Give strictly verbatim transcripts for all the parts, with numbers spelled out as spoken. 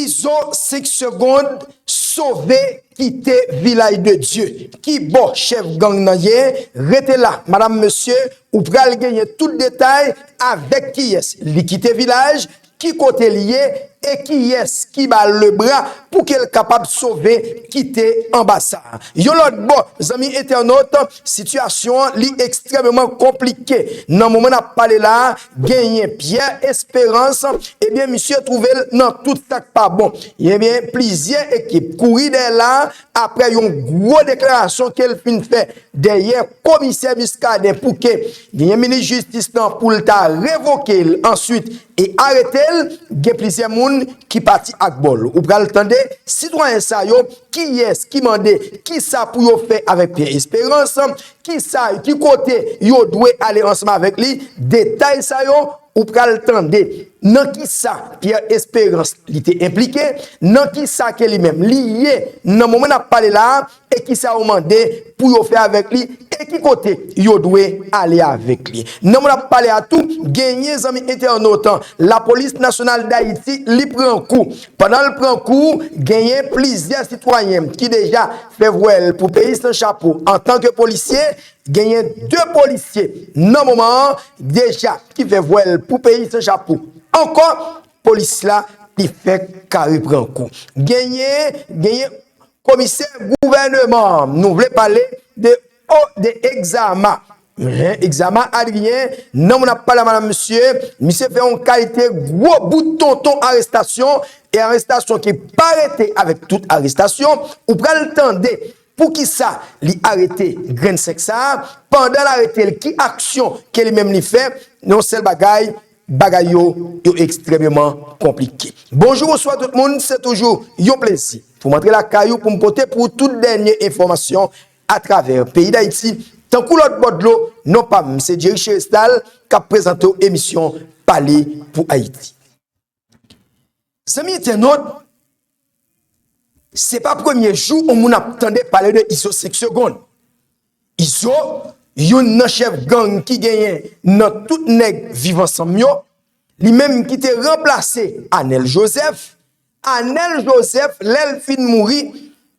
Izo senk segonn, sove, kite Vilaj de Dye. Ki bò chèf gang nan ye? Rete la, madanm, mesye, ou pral genyen tout detay avèk kiyès li kite vilaj, ki kote li ye, e kiyès ki ba l lebra pou ke l kapab sove kite anba sa a. Yon lòt bò, zanmi entènot, sitiyasyon an li ekstrèmeman konplike. Nan moman n ap pale la a, genyen Pierre Espérance, ebyen, misye twouve l nan tout sa k pa bon. Ebyen, plizyè ekip kouri dèyè l la a, apre yon gwo deklarasyon ke l fin fè dèyè komisè Muscadin pou ke genyen minis jistis lan pou l ta revoke l answit e arete l, gen plizyè moun ki pati ak bò l. Ou pral tande sitwayen sa yo, kiyès ki mande kisa pou yo fè avèk Pierre Espérance, kisa, ki kote yo dwe ale ansanm avèk li. Detay sa yo, ou pral tande nan kisa Pierre Espérance li te enplike, nan kisa ke li menm li ye nan moman n ap pale la a, e kisa yo mande pou yo fè avèk li, e ki kote yo dwe ale avèk li. Nan moman n ap pale a tou, genyen, zanmi entènot, Lapolis Nasyonal Dayiti, li pran kou. Pandan l pran kou, genyen plizyè sitwayen ki deja fè vwèl pou peyi san chapo antanke polisye. Genyen de polisye nan moman an deja ki fè vwèl pou peyi san chapo ankò. Polis la, li fèk kare pran kou. Genyen, genyen komisè gouvèneman an, nou vle pale de, o, de Exama. Hein, Exama Adrien, nan moun ap pale a madanm, mesye, misye fè yon kalite gwo bout tonton arestasyon, e arestasyon ki pa rete avèk tout arestasyon. Ou pral tande poukisa li arete grenn senk sa a, pandan l arete l, ki aksyon ke li menm li fè. Yon sèl bagay, bagay yo, yo ekstrèmeman konplike. Bonjou, bonswa tout moun, se toujou yon plezi pou m antre lakay ou pou m pote pou ou tout dènye enfòmasyon atravè peyi Dayiti. Tankou lòt bò dlo, non pa m se Jerry Cherestal k ap prezante w emisyon Pale pou Ayiti. Zanmi entènot, se pa premye jou yon moun ap tande pale de Izo senk segonn. Izo, youn nan chèf gang ki genyen nan tout nèg Viv Ansanm yo, li menm ki te ranplase Anèl Jozèf. Anèl Jozèf, lè l fin mouri,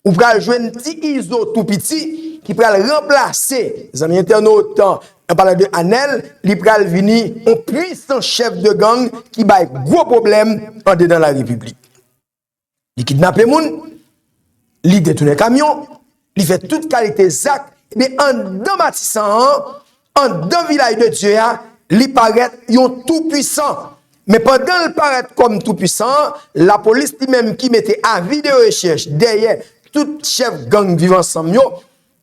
ou pral jwenn ti Izo tou piti ki pral ranplase, zanmi entènot, an palan de Anèl, li pral vini yon pwisan chèf de gang ki bay gwo pwoblèm andedan larepiblik. Li kidnape moun, li detounen kamyon, li fè tout kalite zak, ebyen, anndan Matisan an, anndan Vilaj de Dye a, li parèt yon toupwisan. Men pandan l parèt kòm toupwisan an, lapolis li menm ki mete avi de rechèch dèyè tout chèf gang Viv Ansanm yo,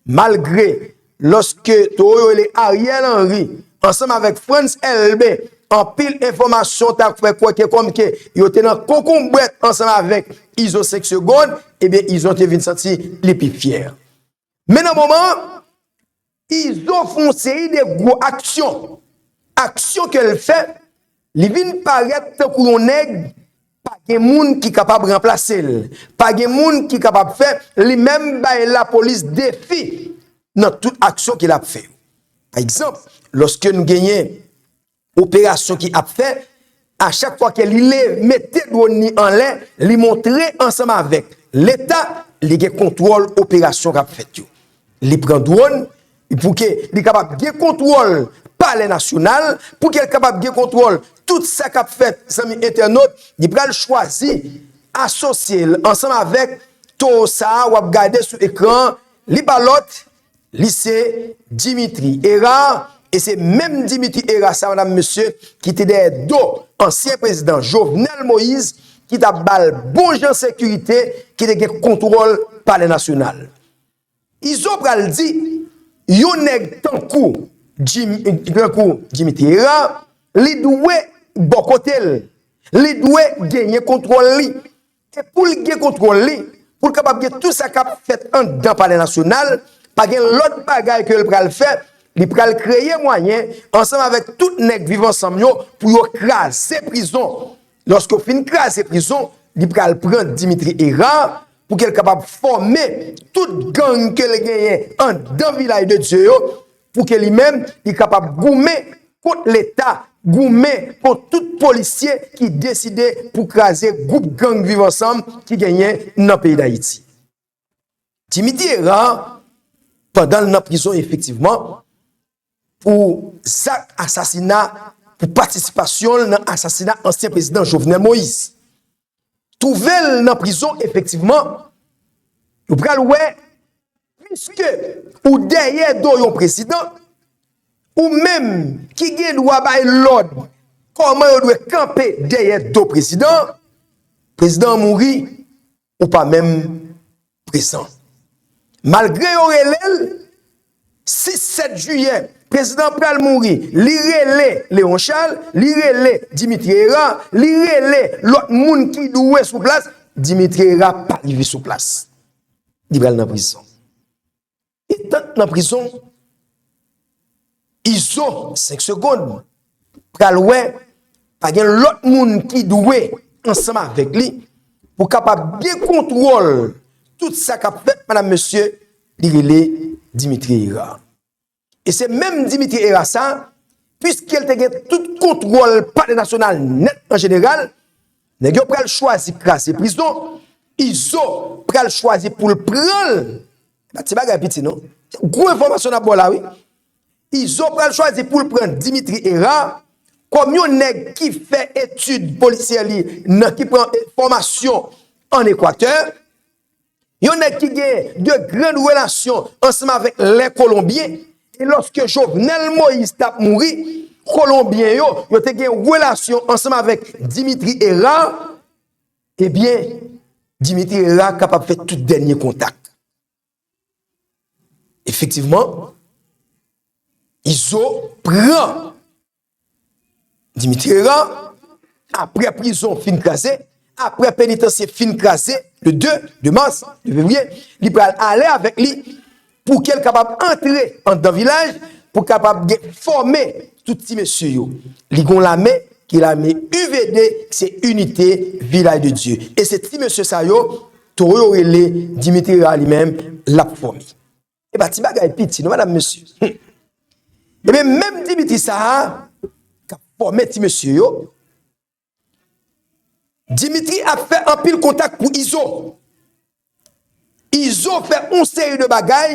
malgre lòske towo yo rele Ariel Henry ansanm avèk Frantz Elbé, anpil enfòmasyon ta fè kwè ke kòm ke yo te nan konkonbwèt ansanm avèk Izo senk segonn, ebyen, Izo te vin santi li pi fyè. Men nan moman an, Izo fè yon seri de gwo aksyon. Aksyon ke l fè, li vin parèt tankou yon nèg pa gen moun ki kapab ranplase l, pa gen moun ki kapab fè li menm bay lapolis defi nan tout aksyon ke l ap fè yo. Pa egzanp, lòske nou genyen operasyon ki ap fè, a chak fwa ke li le mete dwòn li anlè, li montre ansanm avèk Leta, li gen kontwòl operasyon k ap fèt yo. Li pran dwòn pou ke li kapab gen kontwòl Palè Nasyonal, pou ke l kapab gen kontwòl tout sa k ap fèt, zanmi entènot, li pral chwazi asosye l ansanm avèk towo sa a w ap gade sou ekran an, li pa lòt, li se Dimitri Hérard, e se menm Dimitri Hérard sa, madanm, mesye, ki te dèyè do ansyen prezidan Jovenel Moïse, ki t ap ba l bon jan sekirite, ki te gen kontwòl Palè Nasyonal. Izo pral di, yon nèg tankou Jim-, tankou Dimitri Hérard, li dwe bò kote l, li dwe genyen kontwòl li. E pou l gen kontwòl li, pou l kapab gen tout sa k ap fèt anndan Palè Nasyonal, pa gen lòt bagay ke l pral fè, li pral kreye mwayen, ansanm avèk tout nèg Viv Ansanm yo, pou yo kraze prizon. Lòske yo fin kraze prizon, li pral pran Dimitri Hérard pou ke l kapab fòme tout gang ke l genyen anndan Vilaj de Dye yo, pou ke li menm, li kapab goumen kont Leta goumen kont tout polisye ki deside pou kraze gwoup gang Viv Ansanm ki genyen nan peyi Dayiti. Dimitri Hérard, pandan l nan prizon efektivman, pou zak asasina, pou patisipasyon l nan asasina ansyen prezidan Jovenel Moïse. Twouve l nan prizon efektivman, nou pral wè, piske ou dèyè do yon prezidan, ou menm ki gen dwa bay lòd kòman yo dwe kanpe dèyè do prezidan, prezidan an mouri, ou pa menm prezan. Malgre yo rele l sis, sèt jiyè, prezidan pral mouri, li rele Léon Charles, li rele Dimitri Hérard, li rele lòt moun ki dwe sou plas, Dimitri Hérard pa rive sou plas. Li pral nan prizon. Etan nan prizon, Izo, senk segonn, pral wè, pa gen lòt moun ki dwe ansanm avèk li pou kapab gen kontwòl tout sa k ap fèt, madanm, mesye, li rele Dimitri Hérard. E se menm Dimitri Hérard sa, piske l te gen tout kontwòl palè nasyonal nèt an jeneral, nèg yo pral chwazi kraze prizon, Izo pral chwazi pou l pran l. Pa ti bagay piti non. Gwo enfòmasyon n ap ba w la wi. Izo pral chwazi pou l pran Dimitri Hérard kòm yon nèg ki fè etid polisyè li nan ki pran fòmasyon an Ekwatè, yon nèg ki gen de grann relasyon ansanm avèk lè Kolonbyen, e lòske Jovenel Moïse t ap mouri, Kolonbyen yo, yo te gen relasyon ansanm avèk Dimitri Hérard, ebyen, Dimitri Hérard kapab fè tout dènye kontak. Efektivman, Izo pran Dimitri Hérard, apre prizon fin kraze, apre penitansye fin kraze, le de, de mas, de fevriye, li pral ale avèk li pou ke l kapab antre anndan vilaj, pou kapab gen, fòme tout ti mesye yo. Li gon lame, ki lame U V D, se Unité Vilaj de Dye. E se ti mesye sa yo, towo yo rele Dimitri Hérard li menm, l ap fòme. E pa ti bagay piti non, madanm, mesye. Ebyen, menm Dimitri sa a, k ap fòme ti mesye yo, Dimitri ap fè anpil kontak pou Izo. Izo fè yon seri de bagay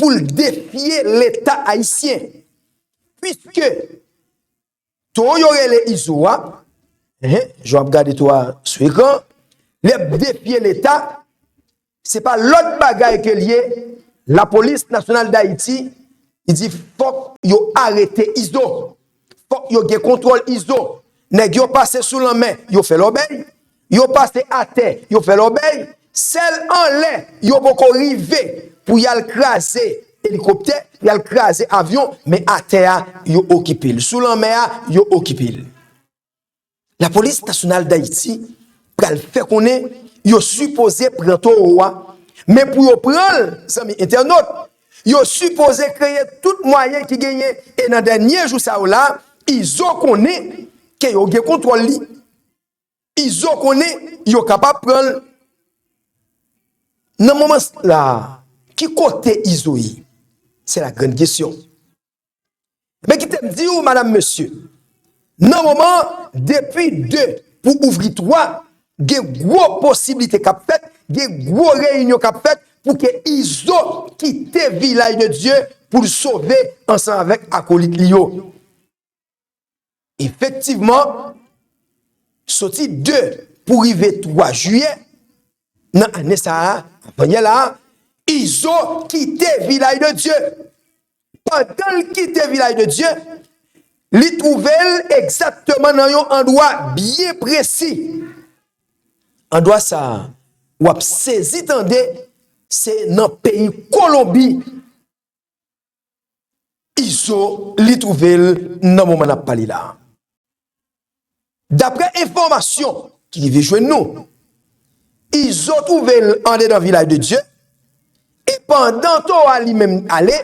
pou l defye Leta ayisyen. Piske towo yo rele Izo a, jan w ap gade tou a sou ekran, l ap defye Leta, se pa lòt bagay ke l ye, Lapolis Nasyonal Dayiti, li di fòk yo arete Izo, fòk yo gen kontwòl Izo. Nèg yo pase sou lanmè, yo fè lòbèy, yo pase atè, yo fè lòbèy, sèl anlè yo poko rive pou y al kraze elikoptè, y al kraze avyon, men atè a, yo okipe l. Sou lanmè a, yo okipe l. Lapolis Nasyonal Dayiti pral fè konnen yo sipoze pran towo a. Men pou yo pran l, zanmi entènot, yo sipoze kreye tout mwayen ki genyen e nan dènye jou sa yo la, Izo konnen ke yo gen kontwòl li. Izo konnen yo kapab pran l. Nan moman la, ki kote Izo ye? Se la grande question. Men kite m di w, madanm, mesye, nan moman, depi de pou ouvri twa, gen gwo posiblite k ap fèt, gen gwo reyinyon k ap fèt pou ke Izo kite Vilaj de Dye pou l sove ansanm avèk akolit li yo. Efektivman, soti de pou rive twa jiyè, nan ane sa a, avanyè la, Izo kite Vilaj de Dye. Pandan l kite Vilaj de Dye, li twouve l egzakteman nan yon andwa byen presi. Andwa sa a, w ap sezi tande, se nan peyi Kolonbi. Izo, li twouve l nan moman n ap pale la. Daprè enfòmasyon ki rive jwenn nou, Izo twouve l andedan Vilaj de Dye, e pandan towo a li menm ale,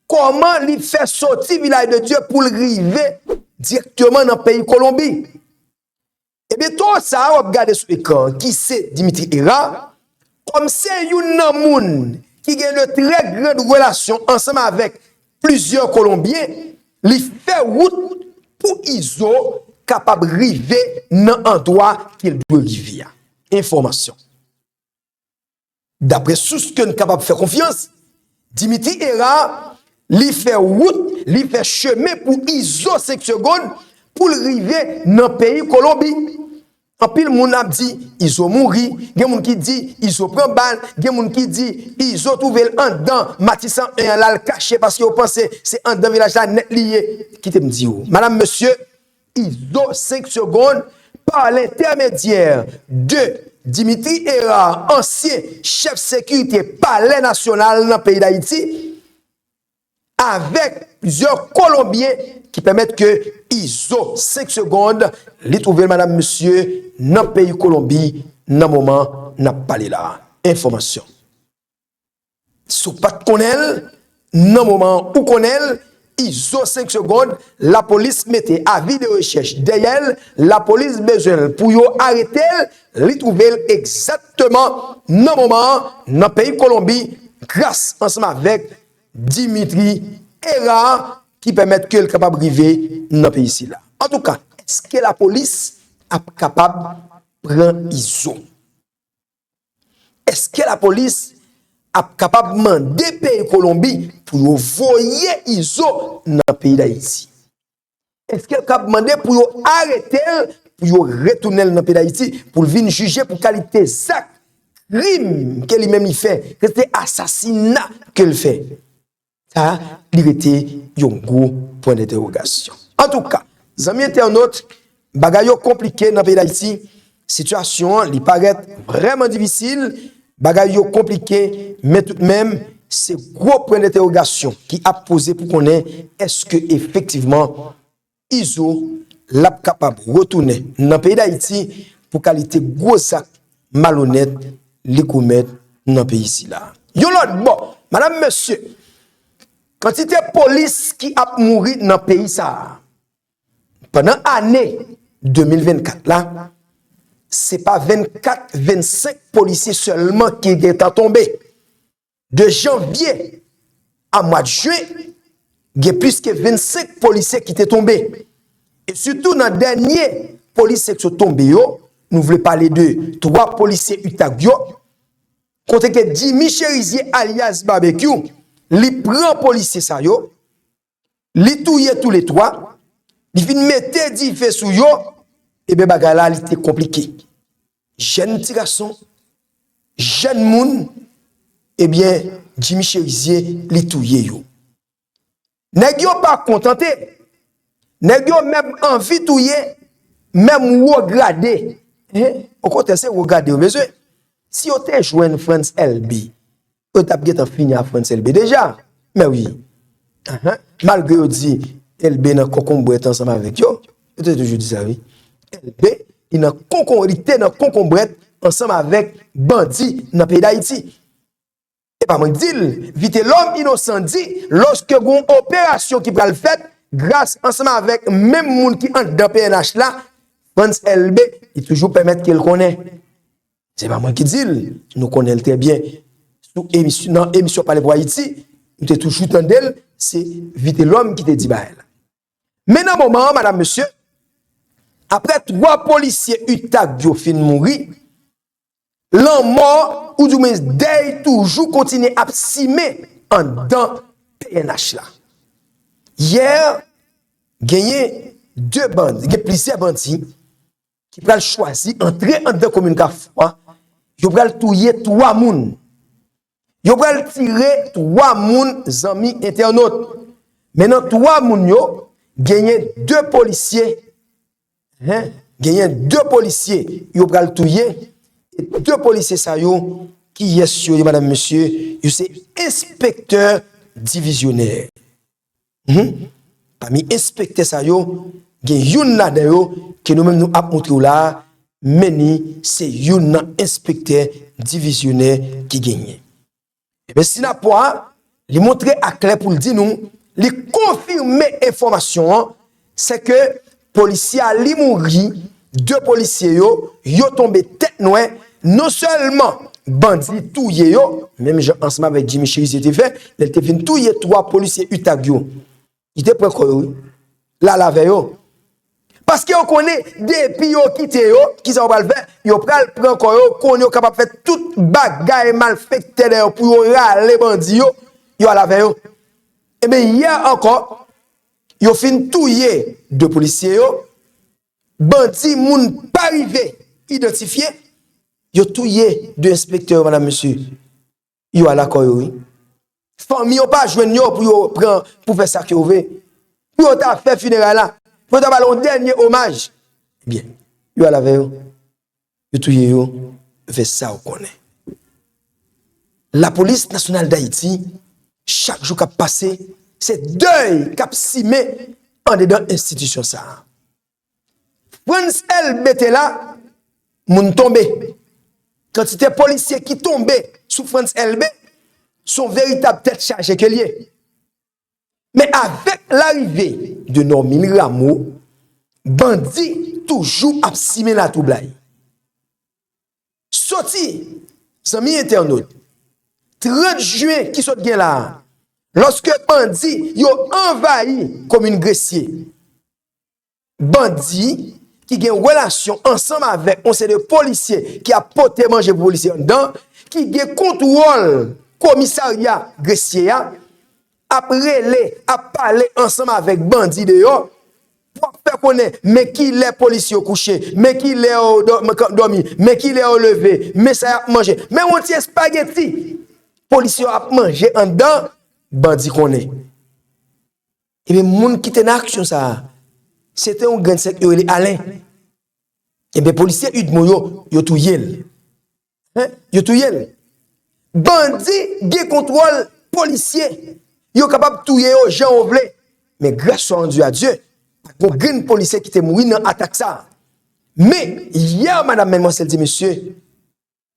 kòman li fè soti Vilaj de Dye pou l rive dirèkteman nan peyi Kolonbi? Ebyen, towo sa a w ap gade sou ekran an, ki se Dimitri Hérard, kòm se youn nan moun ki gen de trè grand relasyon ansanm avèk plizyè Kolonbyen, li fè wout pou Izo kapab rive nan andwa ke l dwe rive a. Enfòmasyon. Daprè sous ke n kapab fè konfyans, Dimitri Hérard, li fè wout, li fè chemen pou Izo senk segonn pou l rive nan peyi Kolonbi. Anpil moun ap di Izo mouri, gen moun ki di Izo pran bal, gen moun ki di Izo twouve l anndan Matisan en an, l al kache paske yo panse se anndan vilaj la nèt li ye. Kite m di w, madam, mesye, Izo senk segonn, par lentèmedyè de Dimitri Hérard, ansyen chèf sekirite Palè Nasyonal nan peyi Dayiti, avèk plizyè Kolonbyen ki pèmèt ke Izo senk segonn, li twouve l, madam, mesye, nan peyi Kolonbi nan moman n ap pale la. Enfòmasyon. Si w pa t konnen l, nan moman an ou konnen l, Izo senk segonn, lapolis mete avi de rechèch dèyè l, lapolis bezwen l pou yo arete l, li twouve l egzakteman nan moman an nan peyi Kolonbi, gras ansanm avèk Dimitri Hérard ki pèmèt ke l kapab rive nan peyi sila. Antouka, èske lapolis ap kapab pran Izo? Èske lapolis ap kapab mande peyi Kolonbi pou yo voye Izo nan peyi Dayiti? Èske l kab mande pou yo arete l, pou yo retounen l nan peyi Dayiti, pou l vin jije pou kalite zak krim ke li menm li fè, ke se asasina ke l fè? Sa, li rete yon gwo pwen dentèwogasyon. Antouka, zanmi entènot, bagay yo konplike nan peyi Dayiti. Sitiyasyon an, li parèt vrèman difisil. Bagay yo konplike, men toutmenm, se gwo pwen dentèwogasyon ki ap poze pou konnen èske efektivman Izo, l ap kapab retounen nan peyi Dayiti pou kalite gwo zak malonèt li komèt nan peyi sila. Yon lòt bò, madam, mesye, kantite polis ki ap mouri nan peyi sa a, pandan ane de mil vennkat la, se pa vennkat, vennsenk polisye sèlman ki gentan tonbe. De janvye a mwa jen, gen plis ke vennsenk polisye ki te tonbe. E sitou nan dènye polisye ki sot tonbe yo, nou vle pale de twa polisye UTAG yo, kote ke Jimmy Chérizier alyas Barbecue, li pran polisye sa yo, li touye toule twa, li fin mete dife sou yo, ebyen bagay la li te konplike. Jèn ti gason, jèn moun, ebyen, Jimmy Chérizier, li touye yo. Nèg yo pa kontante. Nèg yo menm anvi touye, menm wo grade. Hen? Okontrè, se wo grade yo bezwen. Si yo te jwenn Frantz Elbé, yo t ap gentan fini a Frantz Elbé deja. Men wi. Ahan. Malgre yo di Elbé nan konkonbrèt ansanm avèk yo, yo te toujou di sa, wi. Elbé, li nan konkon, li te nan konkonbrèt ansanm avèk bandi nan peyi Dayiti. E pa mwen k di l, Vitelhomme Innocent di, lòske gon operasyon ki pral fèt, gras ansanm avèk menm moun ki anndan P N H la, Frantz Elbé, li toujou pèmèt ke l konnen. Se pa mwen ki di l, nou konnen l trè byen. Sou emisyon, nan emisyon Pale pou Ayiti, nou te toujou tande l, se Vitelhomme ki te di bagay la. Men nan moman an, madam, mesye, apre twa polisye UTAG yo fin mouri, lanmò, oudimwen dèy toujou kontinye ap simen anndan P N H la. Yè, genyen de bandi, gen plizyè bandi ki pral chwazi antre anndan komin Kafou a, yo pral touye twa moun. Yo pral tire twa moun, zanmi entènot. Men nan twa moun yo, genyen de polisye, hen, genyen de polisye yo pral touye. E de polisye sa yo, kiyès yo ye, madam, mesye? Yo se enspektè divizyonè. Mhm. Pami enspektè sa yo, gen youn ladan yo ke nou menm nou ap montre w la a, men li se youn nan enspektè divizyonè ki genyen. Ebyen, Sinapwa, li montre aklè pou l di nou, li konfime enfòmasyon an, se ke polisye a, li mouri, de polisye yo, yo tonbe tèt nwè, non sèlman bandi touye yo, menm jan ansanm avèk Jimmy Chérizier te fè, lè l te vin touye twa polisye UTAG yo. Li te pran kò yo, wi. L al avè yo. Paske yo konnen, depi yo kite yo, kisa yo pral fè? Yo pral pran kò yo, konnen yo kapab fè tout bagay malfektè dèyè yo pou yo rale bandi yo, yo al avè yo. Ebyen, yè ankò, yo fin touye de polisye yo, bandi moun pa rive idantifye, yo touye de enspektè yo, madam, mesye. Yo al akò yo, wi. Fanmi yo pa jwenn yo pou yo pran, pou fè sa ke yo vle. Pou yo ta fè fineray la. Pou yo ta ba l yon dènye omaj. Ebyen, yo al avè yo. Yo touye yo. Yo fè sa yo konnen. Lapolis Nasyonal Dayiti, chak jou k ap pase, se dèy k ap simen andedan enstitisyon sa a. Frantz Elbé te la, moun tonbe. Kantite polisye ki tonbe sou Frantz Elbé, se yon veritab tèt chaje ke l ye. Men avèk larive de Normil Rameau, bandi toujou ap simen latwoublay. Soti, zanmi entènot, trant jen ki sot gen la a, lòske bandi yo anvayi komin Gresye, bandi ki gen relasyon ansanm avèk yon seri de polisye ki ap pote manje pou polisye anndan, ki gen kontwòl komisarya Gresye a, ap rele, ap pale ansanm avèk bandi deyò, pou ap fè konnen, men kilè polisye yo kouche, men kilè yo dò-, dòmi, men kilè yo leve, men sa y ap manje, men yon ti espageti polisye yo ap manje anndan, bandi konnen. Ebyen, moun ki te nan aksyon sa a, se te yon grenn sèk yo rele Alen. Ebyen, polisye Udmo yo, yo touye l. Hein? Yo touye l. Bandi gen kontwòl polisye. Yo kapab touye yo jan yo vle. Men grâce soit rendue à Dieu, pa t yon grenn polisye ki te mouri nan atak sa a. Men, yè, madam, madmwazèl, ti mesye,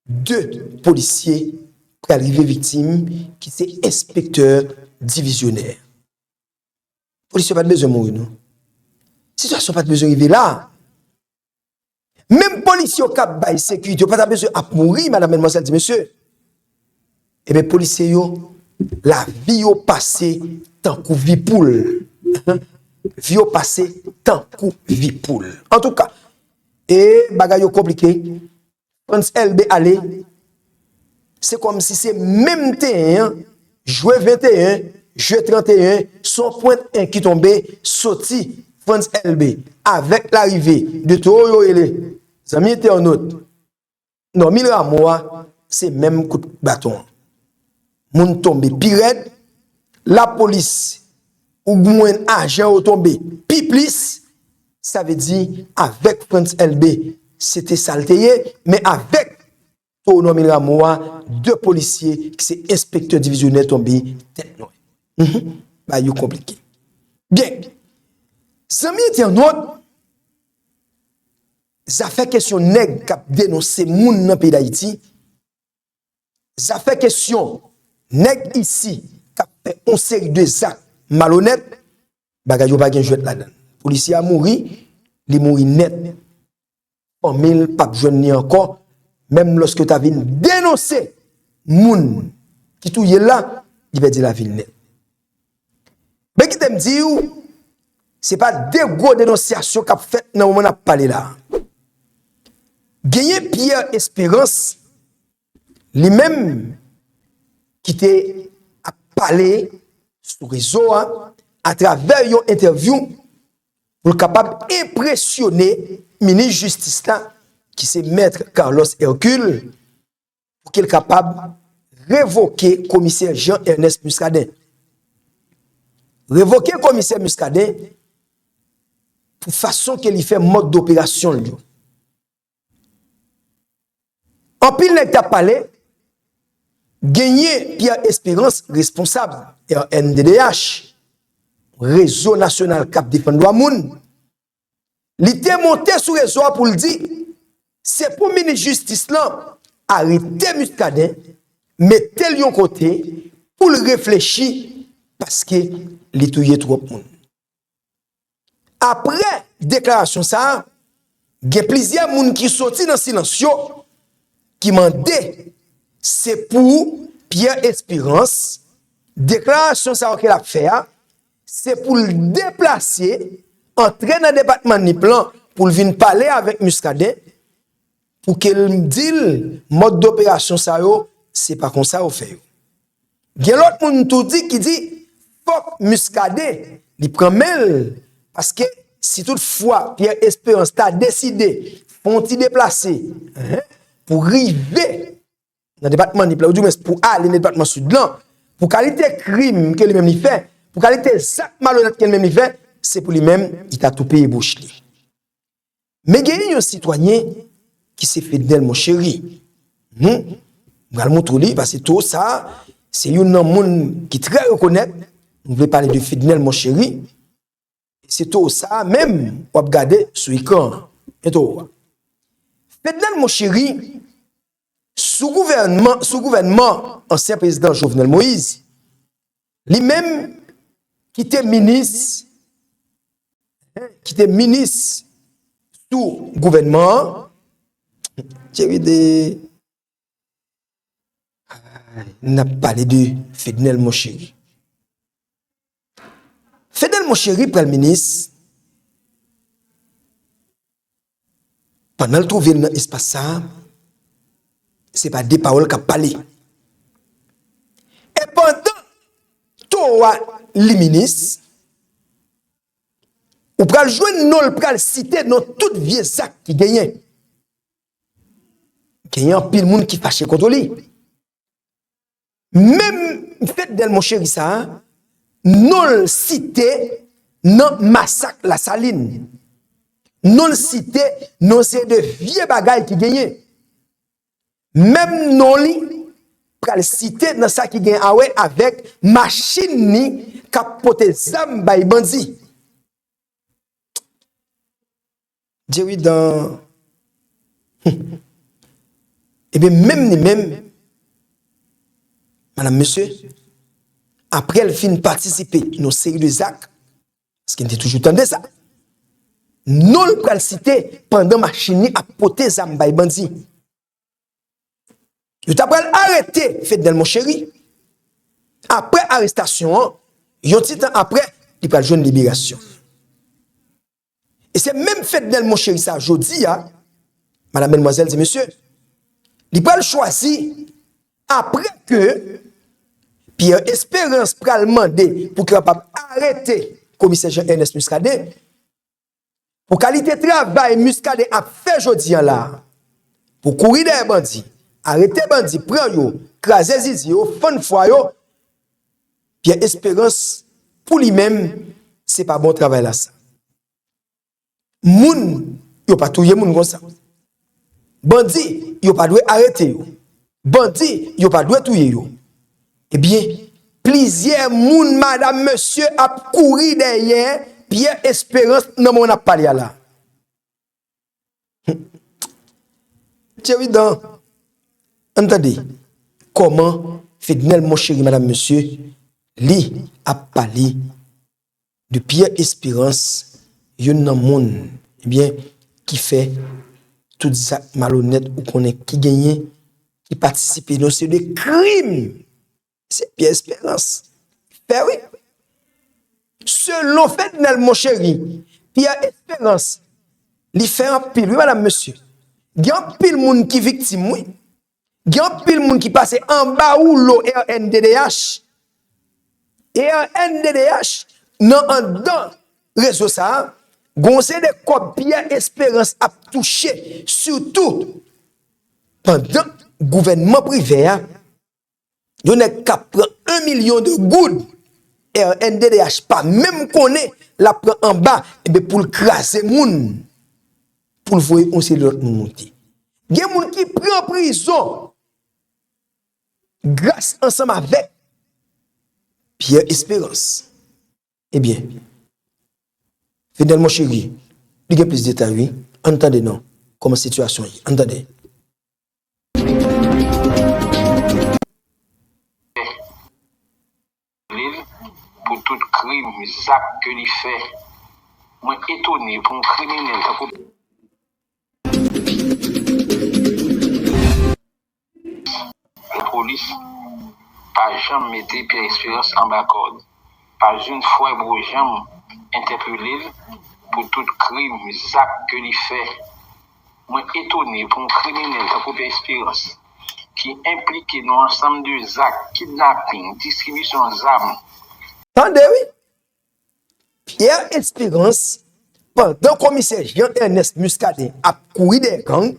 de polisye pral rive viktim, ki se enspektè divizyonè. Polisye pa t bezwen mouri, non. Sitiyasyon pa t bezwen rive la. Menm polisye yo k ap bay sekirite, yo pa t ap bezwen ap mouri, madam, madmwazèl, ti mesye. Ebyen, polisye yo, lavi yo pase tankou vi poul. Vi yo pase tankou vi poul. Antouka, e bagay yo konplike. Frantz Elbé ale, se kòmsi se menm teren an, jwe venteyen, jwe tranteyen, se yon pwent en ki tonbe, soti Frantz Elbé, avèk larive de towo yo rele, zanmi entènot, Normil Rameau a, se menm kout baton an. Moun tonbe pi rèd, lapolis ou jwenn ajan yo tonbe pi plis, sa vle di, avèk Frantz Elbé, se te sa l te ye, men avèk towo Normil Rameau a, de polisye ki se enspektè divizyonè tonbe tèt nwè. Mhm. Bagay yo konplike. Byen. Zanmi entènot, zafè kesyon nèg k ap denonse moun nan peyi Dayiti, zafè kesyon nèg isi k ap fè yon seri de zak malonèt, bagay yo pa gen jwèt ladan l. Polisye a mouri, li mouri nèt. Fanmi l p ap jwenn li ankò, menm lòske yo ta vin denonse moun ki touye l la, li pèdi lavi l nèt. Men kite m di w, se pa de gwo denonsyasyon k ap fèt nan moman n ap pale la a. Genyen Pierre Espérance, li menm, ki te ap pale sou rezo a, atravè yon entèvyou, pou l kapab enpresyone minis jistis la, ki se mèt Carlos Hercule, pou ke l kapab revoke komisè Jean Ernest Muscadin. Revoke komisè Muscadin pou fason ke li fè mòd doperasyon l yo. Anpil nèg t ap pale, genyen Pierre Espérance, responsab R N D D H, Rezo Nasyonal k ap Defann Dwa Moun, li te monte sou rezo a pou l di, se pou minis jistis lan arete Muscadin, mete l yon kote pou l reflechi, paske li touye twòp moun. Apre deklarasyon sa a, gen plizyè moun ki soti nan silans yo, ki mande se pou Pierre Espérance, deklarasyon sa yo ke l ap fè a, se pou l deplase antre nan depatman Nip lan pou l vin pale avèk Muscadin, pou ke l di l mòd doperasyon sa yo, se pa konsa yo fè yo. Gen lòt moun tou di ki di fòk Muscadin li pran men l, paske si tout fwa Pierre Espérance ta deside fè yon ti deplase, hen, pou rive nan depatman Nip la, oudimwens pou ale nan depatman Sid lan, pou kalite krim ke li menm li fè, pou kalite zak malonèt ke li menm li fè, se pou li menm, li ta tou peye bouch li. Men genyen yon sitwayen ki se Fednel Monchery. Hmm? M pral montre w li, paske towo sa, se youn nan moun ki trè rekonèt. Nou vle pale de Fednel Monchery. Se towo sa menm w ap gade sou ekran an. Men towo a. Fednel Monchery, sou gouvènman, sou gouvènman ansyen prezidan Jovenel Moïse, li menm ki te minis, ki te minis sou gouvènman an, Thierry de, n ap pale de Fednel Monchery. Fednel Monchery pral minis, pandan l twouve l nan espas sa a, se pa de pawòl k ap pale. E pandan towo a li minis, ou pral jwenn non l pral site nan tout vye zak ki genyen. Genyen anpil moun ki fache kont li. Menm Fednel Monchery sa a, non l site nan masak Lasalin. Non l site nan seri de vye bagay ki genyen. Menm non li pral site nan sa ki gen a wè avèk machin li k ap pote zam bay bandi. Jerry Dan, ebyen, menm li menm, madanm, mesye, apre l fin patisipe nan yon seri de zak, paske n te toujou tande sa, non l pral site pandan machin li ap pote zam bay bandi. Yo ta pral arete Fednel Monchery. Apre arestasyon an, yon ti tan apre, li pral jwenn liberasyon. E se menm Fednel Monchery sa, jodi a, madanm, madmwazèl e mesye, li pral chwazi, apre ke Pierre Espérance pral mande pou kapab arete komisè Jean Ernest Muscadin, pou kalite travay Muscadin ap fè jodi a la, pou kouri dèyè bandi, arete bandi, pran yo, kraze zizi yo, fann fwa yo, Pierre Espérance, pou li menm, se pa bon travay la sa. Moun, yo pa touye moun konsa. Bandi, yo pa dwe arete yo. Bandi, yo pa dwe touye yo. Ebyen, plizyè moun, madanm, mesye, ap kouri dèyè Pierre Espérance nan moman n ap pale a la. Jerry Dan, ann tande kòman Fednel Monchery, madanm, mesye, li ap pale de Pierre Espérance, youn nan moun, ebyen, ki fè tout zak malonèt ou konnen ki genyen, ki patisipe nan seri de krim. Se Pierre Espérance fè, wi. Selon Fednel Monchery, Pierre Espérance, li fè anpil, wi, madanm, mesye. Gen anpil moun ki viktim, wi. Gen anpil moun ki pase anba woulo R N D D H. E R N D D H, nan anndan rezo sa a, gon seri de kòb Pierre Espérance ap touche, sitou pandan gouvènman Privè a, yon nèg k ap pran yon milyon de goud, R N D D H pa menm konnen l ap pran anba, ebyen, pou l kraze moun, pou l voye yon seri lòt moun monte. Gen moun ki pran prizon gras ansanm avèk Pierre Espérance. Ebyen, Fednel Monchery, li gen plis detay, wi. Ann tande non, kòman sitiyasyon ye. Ann tande. Li pou tout krim, zak ke li fè. Mwen etone pou yon kriminèl tankou Lapolis pa janm mete Pierre Espérance anba kòd. Pa youn fwa yo poko janm entèpele l, pou tout krim, zak ke li fè. Mwen etone pou yon kriminèl tankou Pierre Espérance, ki enplike nan yon ansanm de zak, kidnaping, distribisyon zam. Tande wi! Pierre Espérance, pandan komisè Jean Ernest Muscadin ap kouri dèyè gang,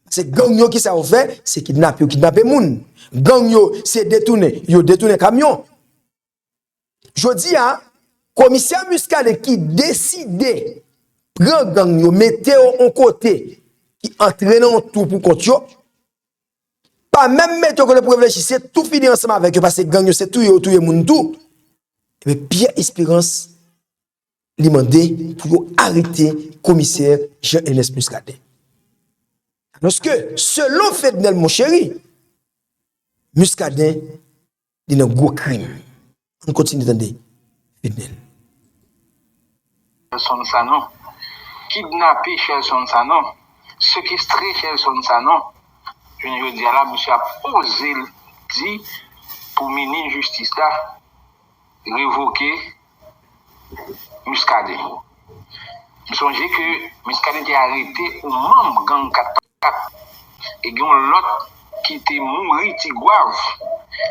se gang yo ki sa yo fè, se kidnape yo kidnape moun. Gang yo se detounen, yo detounen kamyon. Jodi a, komisè Muscadin ki deside pran gang yo, mete yo yon kote, ki antre nan yon twou pou kont yo, pa menm mete yo kote pou reflechi, se tou fini ansanm avèk yo, paske gang yo se touye yo touye moun tou. Ebyen, Pierre Espérance, li mande pou yo arete komisè Jean Ernest Muscadin. Alòske, selon Fednel Monchery, Muscadin, li nan gwo krim. Ann kontinye tande Fednel. Shelson Sanon, kidnape Shelson Sanon, sekestre Shelson Sanon. Jounen jodi a la, misye ap oze di pou minis jistis la revoke Muscadin. M sonje ke Muscadin te arete yon manm gang kat pa kat e gen yon lòt ki te mouri Tigwav.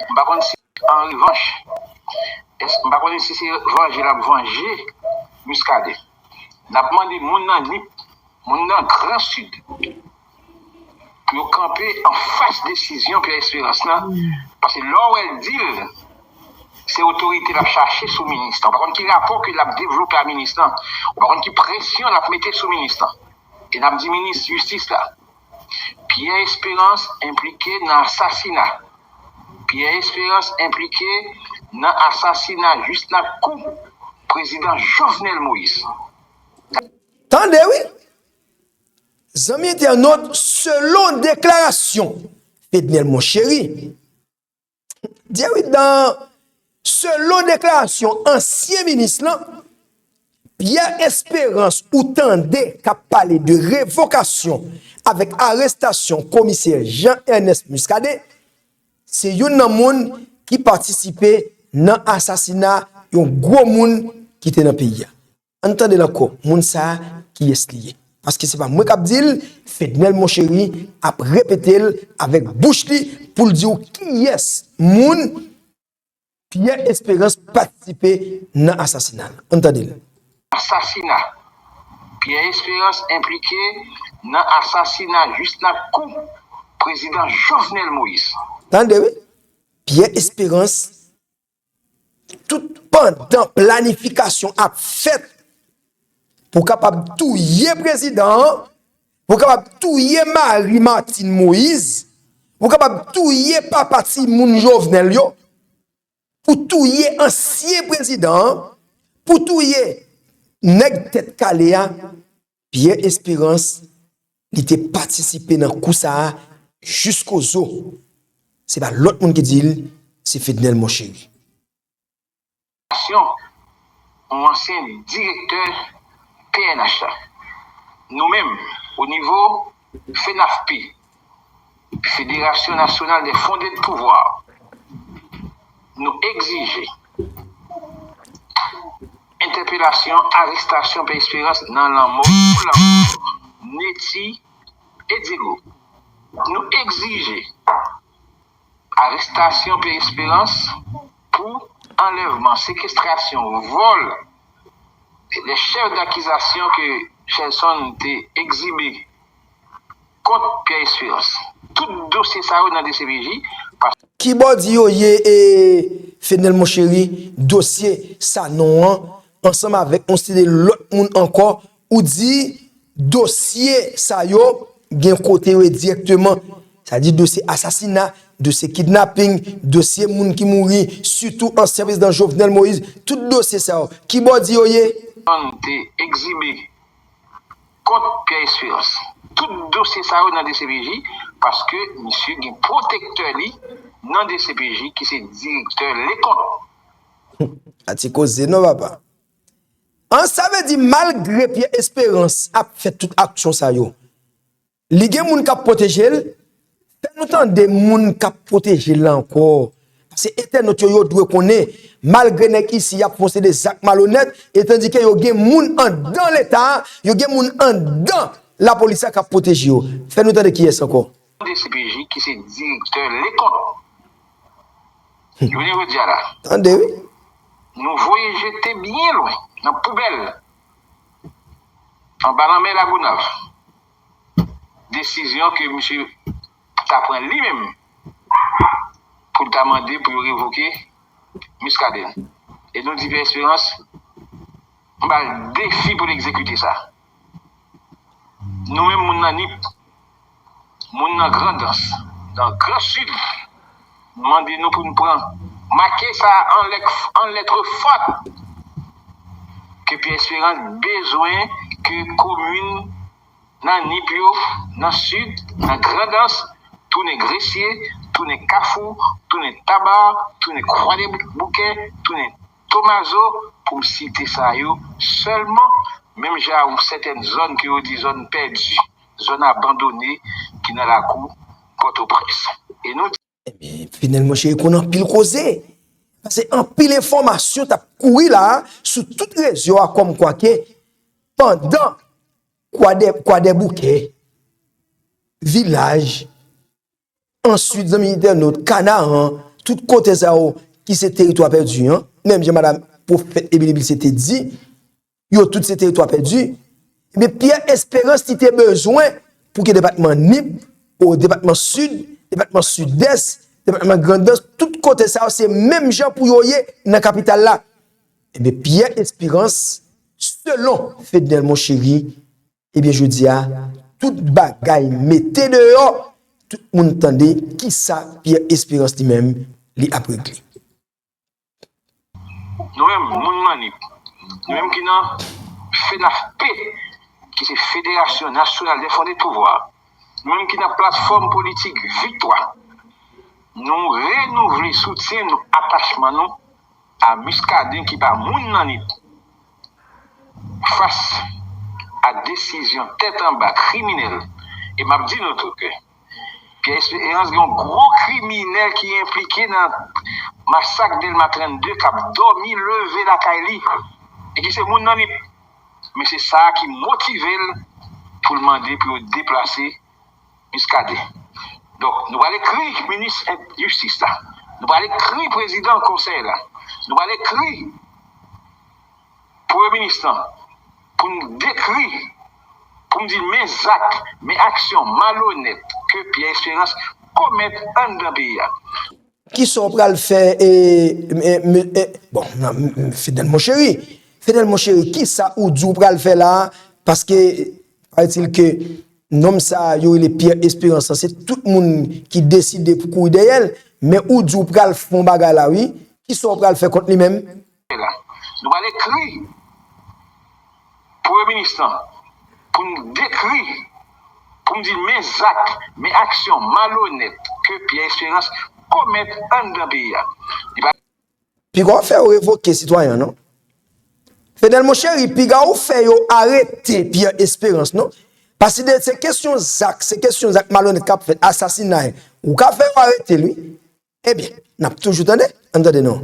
M pa konn si an revanch, m pa konnen si se vanje l ap vanje Muscadin. N ap mande moun nan Nip, moun nan Gran Sid, pou yo kanpe anfas desizyon Pierre Espérance lan, paske lè w wè l di l se otorite l ap chache sou minis lan, ou pa konn ki rapò ke l ap devlope a minis lan, ou pa konn ki presyon l ap mete sou minis lan. E n ap di minis jistis la, Pierre Espérance enplike nan asasina. Pierre Espérance enplike nan asasina jis nan kou prezidan Jovenel Moïse. Tande wi! Zanmi entènot, selon deklarasyon Fednel Monchery, Dye wi, dan, selon deklarasyon ansyen minis lan, Pierre Espérance ou tande k ap pale de revokasyon avèk arestasyon komisè Jean Ernest Muscadin, se youn nan moun ki patisipe nan asasina yon gwo moun ki te nan peyi a. Ann tande l ankò, moun sa a, kiyès li ye? Paske se pa mwen k ap di l, Fednel Monchery ap repete l avèk bouch li pou l di w kiyès moun Pierre Espérance patisipe nan asasina l. Ann tande l. Asasina. Pierre Espérance enplike nan asasina jis nan kou prezidan Jovenel Moïse. Tande wi. Pierre Espérance, tout pandan planifikasyon ap fèt pou kapab touye prezidan an, pou kapab touye mari Martine Moïse, pou kapab touye papa timoun Jovenel yo, pou touye ansyen prezidan an, pou touye nèg tèt kale a, Pierre Espérance, li te patisipe nan kou sa a jiskozo. Se pa lòt moun ki di l, se Fednel Monchery. Yon ansyen direktè P N H la. Nou menm, o nivo FENAFP, Fédération Nationale des Fondés de Pouvoir, nou egzije entèpelasyon, arestasyon Pierre Espérance nan lanmò, pou lanmò Netty Edilot. Nou egzije arestasyon Pierre Espérance pou anlèvman, sekestrasyon, vòl, e de chèf dakizasyon ke Shelson te egzibe kont Pierre Espérance. Tout dosye sa yo nan D C P J, paske. Kibò di yo ye, e, Fednel Monchery, dosye Sanon an, ansanm avèk yon seri de lòt moun ankò, ou di dosye sa yo gen kote yo ye dirèkteman. Sa di dosye asasina, dosye kidnaping, dosye moun ki mouri, sitou ansyen prezidan Jovenel Moïse, tout dosye sa yo, kibò di yo ye? Shelson te egzibe kont Pierre Espérance. Tout dosye sa yo nan D C P J, paske misye gen pwotektè li nan D C P J ki se direktè Lekont. A ti koze non, papa. An, sa vle di, malgre Pierre Espérance ap fè tout aksyon sa yo, li gen moun k ap pwoteje l? Fè nou tande moun k ap pwoteje l la ankò. Se entènot yo, yo dwe konnen, malgre nèg isi y ap fè yon seri de zak malonèt, e tandike yo gen moun anndan Leta a, yo gen moun anndan lapolis la k ap pwoteje yo. Fè nou tande kiyès ankò. D C P J ki se direktè Lekont. Jounen jodi a la, tande, wi. Nou voye jete byen lwen, nan poubèl, anba lanmè Lagonav, desizyon ke misye ta pran li menm pou l ta mande pou yo revoke Muscadin. E nou di Pierre Espérance, m ba l defi pou l egzekite sa. Nou menm, moun nan Nip, moun nan Grandans, nan Gran Sid, mande nou pou n pran make sa an lèt, an lèt fòt ke Pierre Espérance bezwen ke komin nan Nip yo, nan Sid, nan Grandans, tounen Gresye, tounen Kafou, tounen Taba, tounen Kwadèboukè, tounen Tomazo, pou m site sa yo sèlman, menm jan yon sètèn zòn ke yo di zòn pèdi, zòn abandone ki nan lakou Pòtoprens. E nou Ebyen, Fidèl monchè, konn anpil koze. Paske anpil enfòmasyon t ap kouri la a, sou tout rezo a, kòmkwa ke pandan Kwadè, Kwadèboukè, Vilaj, answit, zanmi entènot, Kanaran, tout kote sa yo ki se teritwa pèdi an, menm jan madanm pwofèt Ebili Bilse te di, yo tout se teritwa pèdi. Ebyen, Pierre Espérance, li te bezwen pou ke depatman Nip, o depatman Sid, depatman Sidès, depatman Grandans, tout kote sa yo, se menm jan pou yo ye nan kapital la. Ebyen, Pierre Espérance, selon Fednel Monchery, ebyen, jodi a, tout bagay mete deyò, tout moun tande kisa Pierre Espérance li menm, li ap regle. Nou menm, moun nan Nip, nou menm ki nan FENAFP, ki se Fédération Nationale des Fondés de Pouvoir, nou menm ki nan platfòm politik Viktwa, nou renouvle soutyen nou, atachman nou a Muscadin ki pa moun nan Nip. Fas a desizyon tèt anba kriminèl, e m ap di nou tou ke Pierre Espérance gen yon gwo kriminèl ki enplike nan masak Dèlma trannde k ap dòmi leve lakay li e ki se moun nan Nip. Men se sa ki motive l pou l mande pou yo deplase Muscadin. Donk, nou pral ekri minis jistis la. Nou pral ekri prezidan konsèy la. Nou pral ekri premye minis lan pou n dekri, pou n di men zak, men aksyon malonèt ke Pierre Espérance komèt anndan peyi a. Kisa w pral fè, e, e, e, e, bon, nan, m, m, Fednel Monchery, Fednel Monchery, kisa ou di w pral fè la a? Paske, paraît-il ke nonm sa a, yo rele Pierre Espérance, se tout moun ki deside pou kouri dèyè l, men ou di w pral fè yon bagay la, wi. Kisa w pral fè kont li menm? Nou pral ekri premye minis lan pou n dekri, pou n di men zak, men aksyon malonèt ke Pierre Espérance komèt anndan peyi a. Li pa Piga w fè yo revoke sitwayen an, non. Fednel Monchery, piga w fè yo arete Pierre Espérance, non. Paske de, se kesyon zak, se kesyon zak malonèt k ap fèt, asasinay. Ou ka fè yo arete l, wi. Ebyen, n ap toujou tande, ann tande non.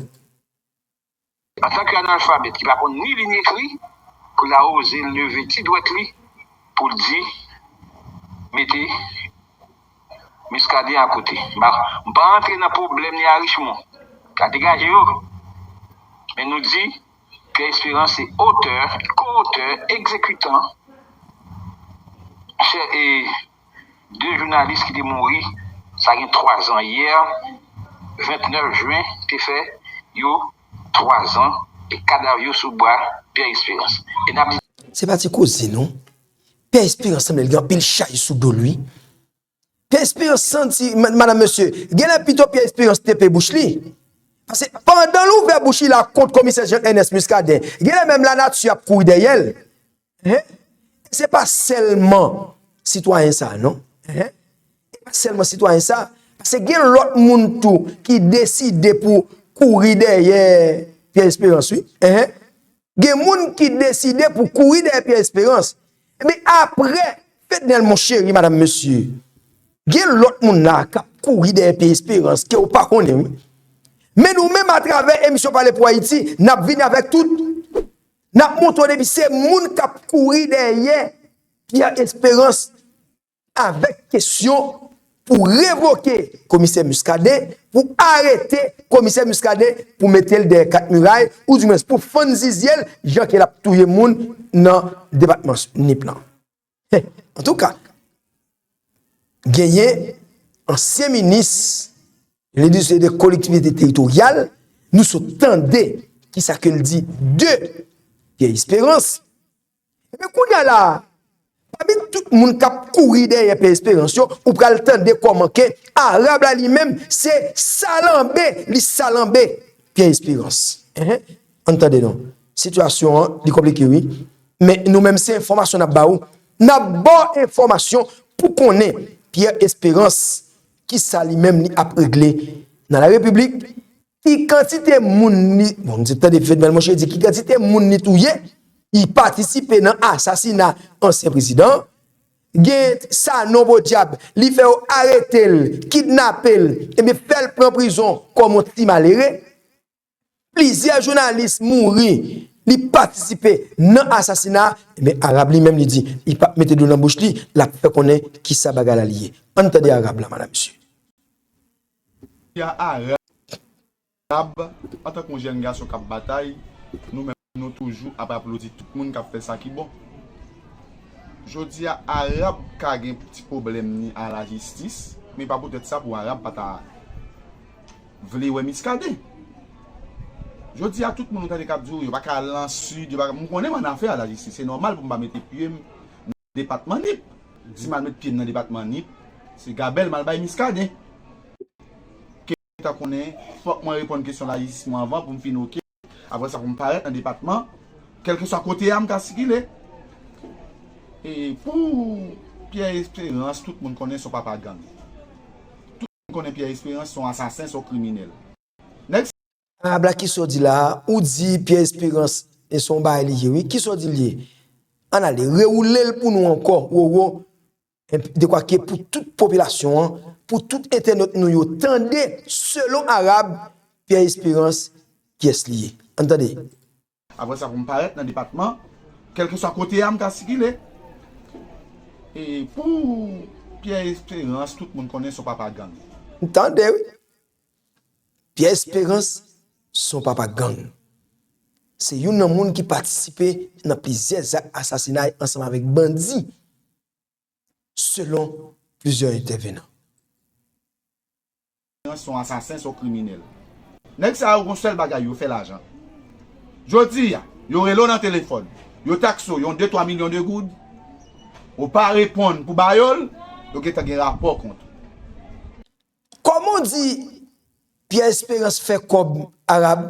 Antanke analfabèt ki pa konn ni li ni ekri, pou l a oze leve ti dwèt li pou l di, mete Muscadin akote. M pa, m pa rantre nan pwoblèm ni a Richemond. Ka degaje yo. Men nou di Pierre Espérance se otè, ko-otè, egzekitan, chè, e, de jounalis ki te mouri, sa gen twa zan yè, vennèf jen, te fè yo twa zan, e kadav yo sou bra Pierre Espérance. E n ap di. Se pa ti koze, non. Pierre Espérance sanble l gen anpil chay sou do l, wi. Pierre Espérance santi, ma-, madanm, mesye, genlè pito Pierre Espérance tepe bouch li. Paske pandan l ouvè bouch li la kont komisè Jean Ernest Muscadin, genlè menm lanati ap kouri dèyè l. Hen? Se pa sèlman sitwayen sa a, non. Hen? Se pa sèlman sitwayen sa a. Paske gen lòt moun tou ki deside pou kouri dèyè Pierre Espérance, wi. Hen? Gen moun ki deside pou kouri dèyè Pierre Espérance. Ebyen, apre Fednel Monchery, madanm, mesye, gen lòt moun la k ap kouri dèyè Pierre Espérance ke w pa konnen, wi. Men nou menm, atravè emisyon Pale pou Ayiti, n ap vini avèk tout. N ap montre w depi se moun k ap kouri dèyè Pierre Espérance avèk kesyon pou revoke Komisè Muscadin, pou arete Komisè Muscadin, pou mete l dèyè kat miray, oudimwens pou fann zizye l, jan ke l ap touye moun nan depatman Nip lan. Antouka, genyen ansyen minis Lendistri e de Kolektivite Teritoryal, nou sot tande kisa ke l di de Pierre Espérance. Ebyen, kounye a la, pami tout moun k ap kouri dèyè Pierre Espérance yo, ou pral tande kòman ke Arab la li menm, se salanbe, li salanbe Pierre Espérance. Enhen. Ann tande non. Sitiyasyon an, li konplike, wi. Men nou menm, se enfòmasyon n ap ba ou. N ap ba w enfòmasyon pou konnen Pierre Espérance, kisa li menm li ap regle nan la Repiblik, ki kantite moun li, bon, m di tande Fedmel monchè, di ki kantite moun li touye, li patisipe nan asasina ansyen prezidan, gen Sanon podyab, li fè yo arete l, kidnape l, ebyen fè l pran prizon kòm yon ti malere. Plizyè jounalis mouri, li patisipe nan asasina, ebyen Arab li menm li di, li p ap mete dlo nan bouch li, l ap fè konnen kisa bagay la li ye. Ann tande Arab la, madam, mesye. Ya Arab, antanke yon jèn gason k ap batay, nou menm nou toujou ap aplodi tout moun k ap fè sa ki bon. Jodi a, Arab ka gen ti pwoblèm ni a lajistis, men pa poutèt sa pou Arab pa ta vle wè Miskaden. Jodi a, tout moun ou tande k ap di w yo pa ka al nan Sid, yo pa ka, m konnen m an afè a lajistis, se nòmal pou m pa mete pye m nan depatman Nip. Si m al met pye m nan depatman Nip, se gabèl m al bay Miskaden. Ke ta konnen, fòk mwen reponn kesyon lajistis mwen anvan pou m fin oke. Apre sa, pou m parèt nan depatman, kèlkeswa kote a m ka sikile. E pou Pierre Espérance, tout moun konnen se yon papa gang. Tout moun konnen Pierre Espérance se yon asasen, se yon kriminèl. Nèg Arab la, kisa w di la a? Ou di Pierre Espérance, e se yon bagay li ye, wi. Kisa w di l ye? Ann ale, rewoule l pou nou ankò, Roro. Dekwa ke pou tout popilasyon an, pou tout entènot nou yo tande, selon Arab, Pierre Espérance, kiyès li ye? Ann tande. Apre sa, pou m parèt nan depatman, kèlkeswa kote a m ka sikile. E pou Pierre Espérance, tout moun konnen se yon papa gang. M tande, wi. Pierre Espérance, se yon papa gang. Se youn nan moun ki patisipe nan plizyè zak asasinay ansanm avèk bandi, selon plizyè entèvenan. Se yon asasen, se yon kriminèl. Nèg sa yo gon sèl bagay, yo fè lajan. Jodi a, yo rele w nan telefòn, yo takse w yon de twa milyon de goud, ou pa reponn pou ba yo l, yo gentan gen rapò kont ou. Kòman w di Pierre Espérance fè kòb, Arab?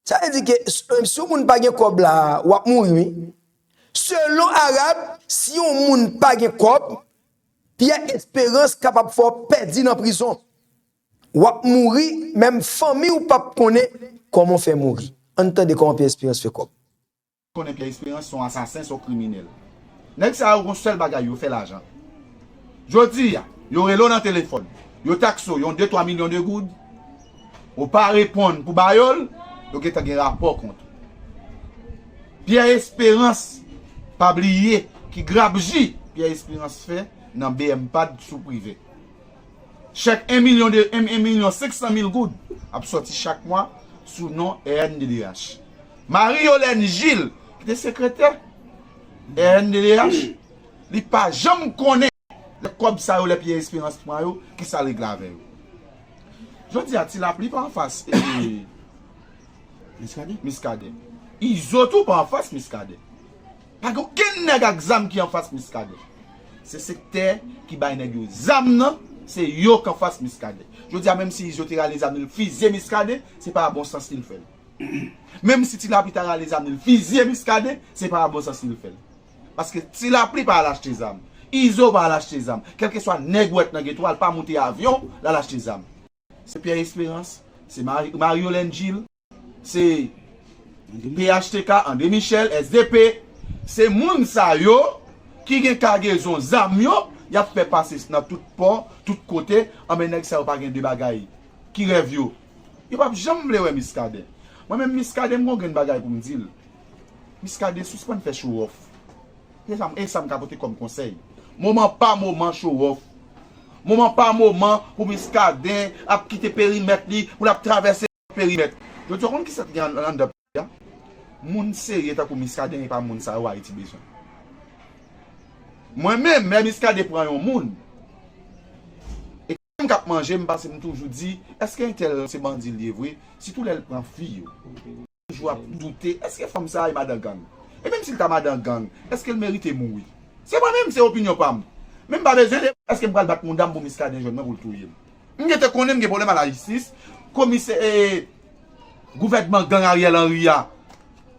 Sa vle di ke s-, si yon moun pa gen kòb la, w ap mouri, wi. Selon Arab, si yon moun pa gen kòb, Pierre Espérance kapab fè w pèdi nan prizon. W ap mouri, menm fanmi w p ap konnen kòman w fè mouri. Ann tande kòman Pierre Espérance fè kòb. Konnen Pierre Espérance se yon asasen, se yon kriminèl. Nèg sa yo gon sèl bagay, yo fè lajan. Jodi a, yo rele w nan telefòn, yo takse w yon de twa milyon de goud, ou pa reponn pou ba yo l, yo gentan gen rapò kont ou. Pierre Espérance, pa bliye ki grapji Pierre Espérance fè nan B M pad sou Privè. Chèk en milyon de, en, en milyon senk san mil goud ap sòti chak mwa sou non R N D D H. Marie Yolène Gilles, ki te sekretè R N D D H, li pa janm konnen lè kòb sa yo, lè Pierre Espérance pran yo, kisa l regle avè yo. Jodi a, Ti Lapli pa anfas, e, Miskaden. Miskaden. Izo tou pa anfas Miskaden. Pa gen okenn nèg ak zam ki anfas Miskaden. Se sektè ki bay nèg yo zam nan, se yo k anfas Miskaden. Jodi a, menm si Izo te rale zam li, l fizye Miskaden, se pa a bon sans li l fè l. Menm si Ti Lapli ta rale zam li, l fizye Miskaden, se pa a bon sans li l fè l. Paske Ti Lapli pa al achte zam. Izo pa al achte zam. Kèlkeswa nèg ou wè k nan geto a, l pa moute avyon, l al achte zam. Se Pierre Espérance, se Marie, Marie Yolène Gilles, se P H T K, André Michel, S D P. Se moun sa yo ki gen kagezon zam yo, y ap fè pase nan tout pò, tout kote. Anben, nèg sa yo pa gen de bagay. Ki rèv yo? Yo p ap janm vle wè Miskaden. Mwen menm Miskaden m gon grenn bagay pou m di l. Miskaden sispann fè show off. Se sa m, e sa m ka pote kòm konsèy. Moman pa moman show off. Moman pa moman pou Miskaden ap kite perimèt li, pou l ap travèse perimèt. Jodi a, w konn kisa k gen anndan peyi a? Moun serye tankou Miskaden, e pa moun sa yo Ayiti bezwen. Mwen menm, lè Miskaden pran yon moun, e kòm m k ap manje, m pase m toujou di, èske entèl se bandi l ye vre? Sitou lè l pran fi yo. Toujou ap doute, èske fanm sa a e madan gang? E menm si l ta madan gang, èske l merite mouri? Se mwen menm, se opinyon pa m. Men m pa bezwen de, èske m pral bat mouda m pou Miskaden jwenn mwen pou l touye m? M gentan konnen m gen pwoblèm a lajistis, komisè, e, gouvènman gang Ariel Henry a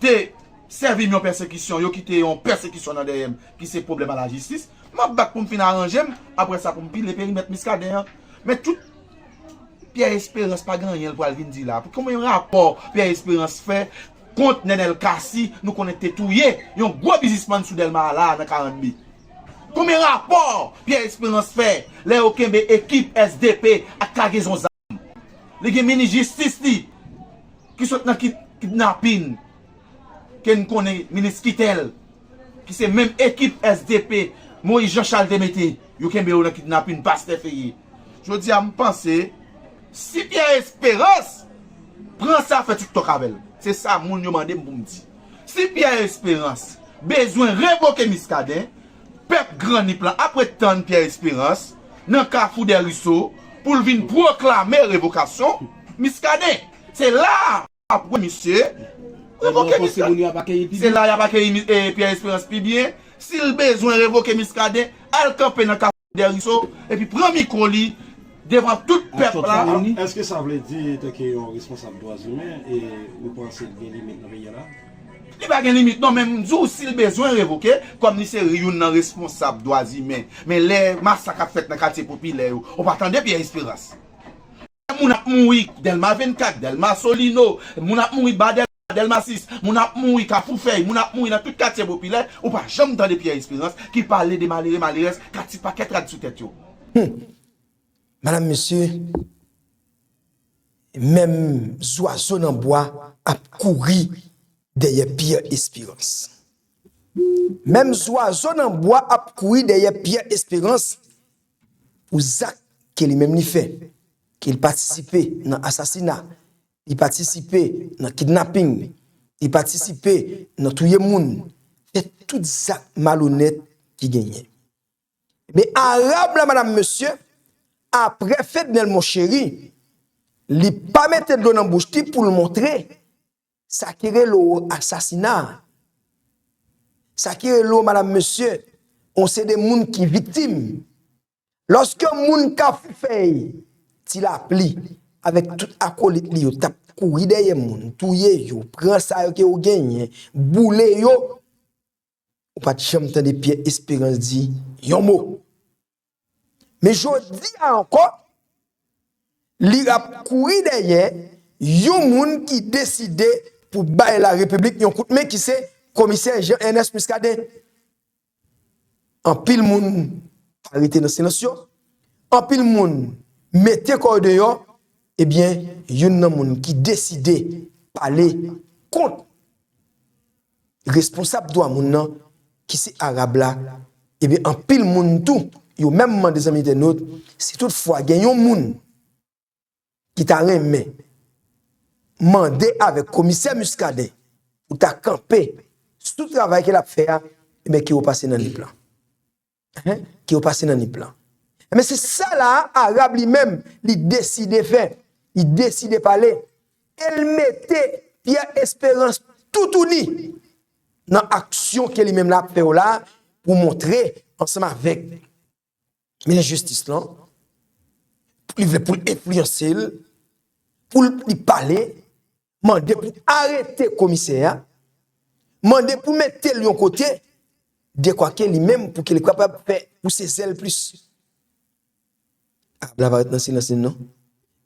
te sèvi m yon pèsekisyon, yo kite yon pèsekisyon nan dèyè m, ki se pwoblèm a lajistis. M ap bat pou m fin aranje m, apre sa pou m pile perimèt Miskaden an. Men tout Pierre Espérance pa gen anyen l pral vin di la. Pou konbyen rapò Pierre Espérance fè kont Nenel Cassy, nou konnen te touye yon gwo biznismann sou Dèlma a la a nan karant me? Konbyen rapò Pierre Espérance fè lè yo kenbe ekip S D P ak kagezon zam? Li gen minis jistis li ki sot nan kid-, kidnapin, ke n konnen, minis Kitèl, ki se menm ekip S D P Moïse Jean Charles te mete, yo kenbe yo nan kidnapin, pastè Feye. Jodi a, m panse, si Pierre Espérance pran sa fè TikTok avè l, se sa moun yo mande m pou m di. Si Pierre Espérance bezwen revoke Miskaden, pèp Gran Nip lan ap ret tann Pierre Espérance nan Kafou dè Riso pou l vin pwoklame revokasyon Miskaden. Se la ap wè misye revoke Miskaden. Se la y ap akeyi mi-, e, Pierre Espérance pi byen. Si l bezwen revoke Miskaden, al kanpe nan Kafou dè Riso, epi pran mikwo li devan tout pèp la. Èske sa vle di, tanke yon responsab dwa imen, e ou panse l gen limit nan peyi a la? Li pa gen limit non, men m di w, si l bezwen revoke, kòm li se youn nan responsab dwa imen, men lè masak ap fèt nan katye popilè yo, ou pa tande Pierre Espérance. Moun ap mouri Dèlma vennkat, Dèlma Solino, moun ap mouri ba Dèlma, Dèlma sis, moun ap mouri Kafou Fèy, moun ap mouri nan tout katye popilè, ou pa janm tande Pierre Espérance ki pale de malere, malerèz k ap ti pakèt rad sou tèt yo. Madanm, mesye, menm zwazo nan bwa ap kouri dèyè Pierre Espérance. Menm zwazo nan bwa ap kouri dèyè Pierre Espérance pou zak ke li menm li fè, ke li patisipe nan asasina, li patisipe nan kidnaping, li patisipe nan touye moun, fè tout zak malonèt ki genyen. Men Arab la, madanm, mesye, apre Fednel Monchéry, li pa mete dlo nan bouch li pou l montre sa ki rele w asasina. Sa ki rele w, madanm, mesye, on se de moun ki viktim. Lòske moun Kafou Fèy, Ti Lapli, avèk tout akolit li yo t ap kouri dèyè moun, touye yo, pran sa yo ke yo genyen, boule yo, ou pa t janm tande Pierre Espérance di yon mo. Men jodi a ankò, li ap kouri dèyè yon moun ki deside pou bay Larepiblik yon kout men, ki se Komisè Jean Ernest Muscadin. Anpil moun pa rete nan silans yo, anpil moun mete kò yo deyò, ebyen, youn nan moun ki deside pale kont responsab dwa moun nan, ki se Arab la, ebyen, anpil moun tou, yo menm mande zanmi entènot, si toutfwa gen yon moun ki ta renmen mande avèk Komisè Muscadin pou ta kanpe sou travay ke l ap fè a, ebyen, ke yo pase nan Nip lan. Hein? Ke yo pase nan Nip lan. Ebyen, se sa la a, Arab li menm, li deside fè, li deside pale, e l mete Pierre Espérance toutouni nan aksyon ke li menm l ap fè yo la a, pou montre ansanm avèk minis jistis lan, li vle pou l enfliyanse l, pou l, li pale, mande pou arete komisè a, mande pou mete l yon kote, dekwa ke li menm, pou ke li kapab fè pouse zèl plis. Arab la pa ret nan silans li non.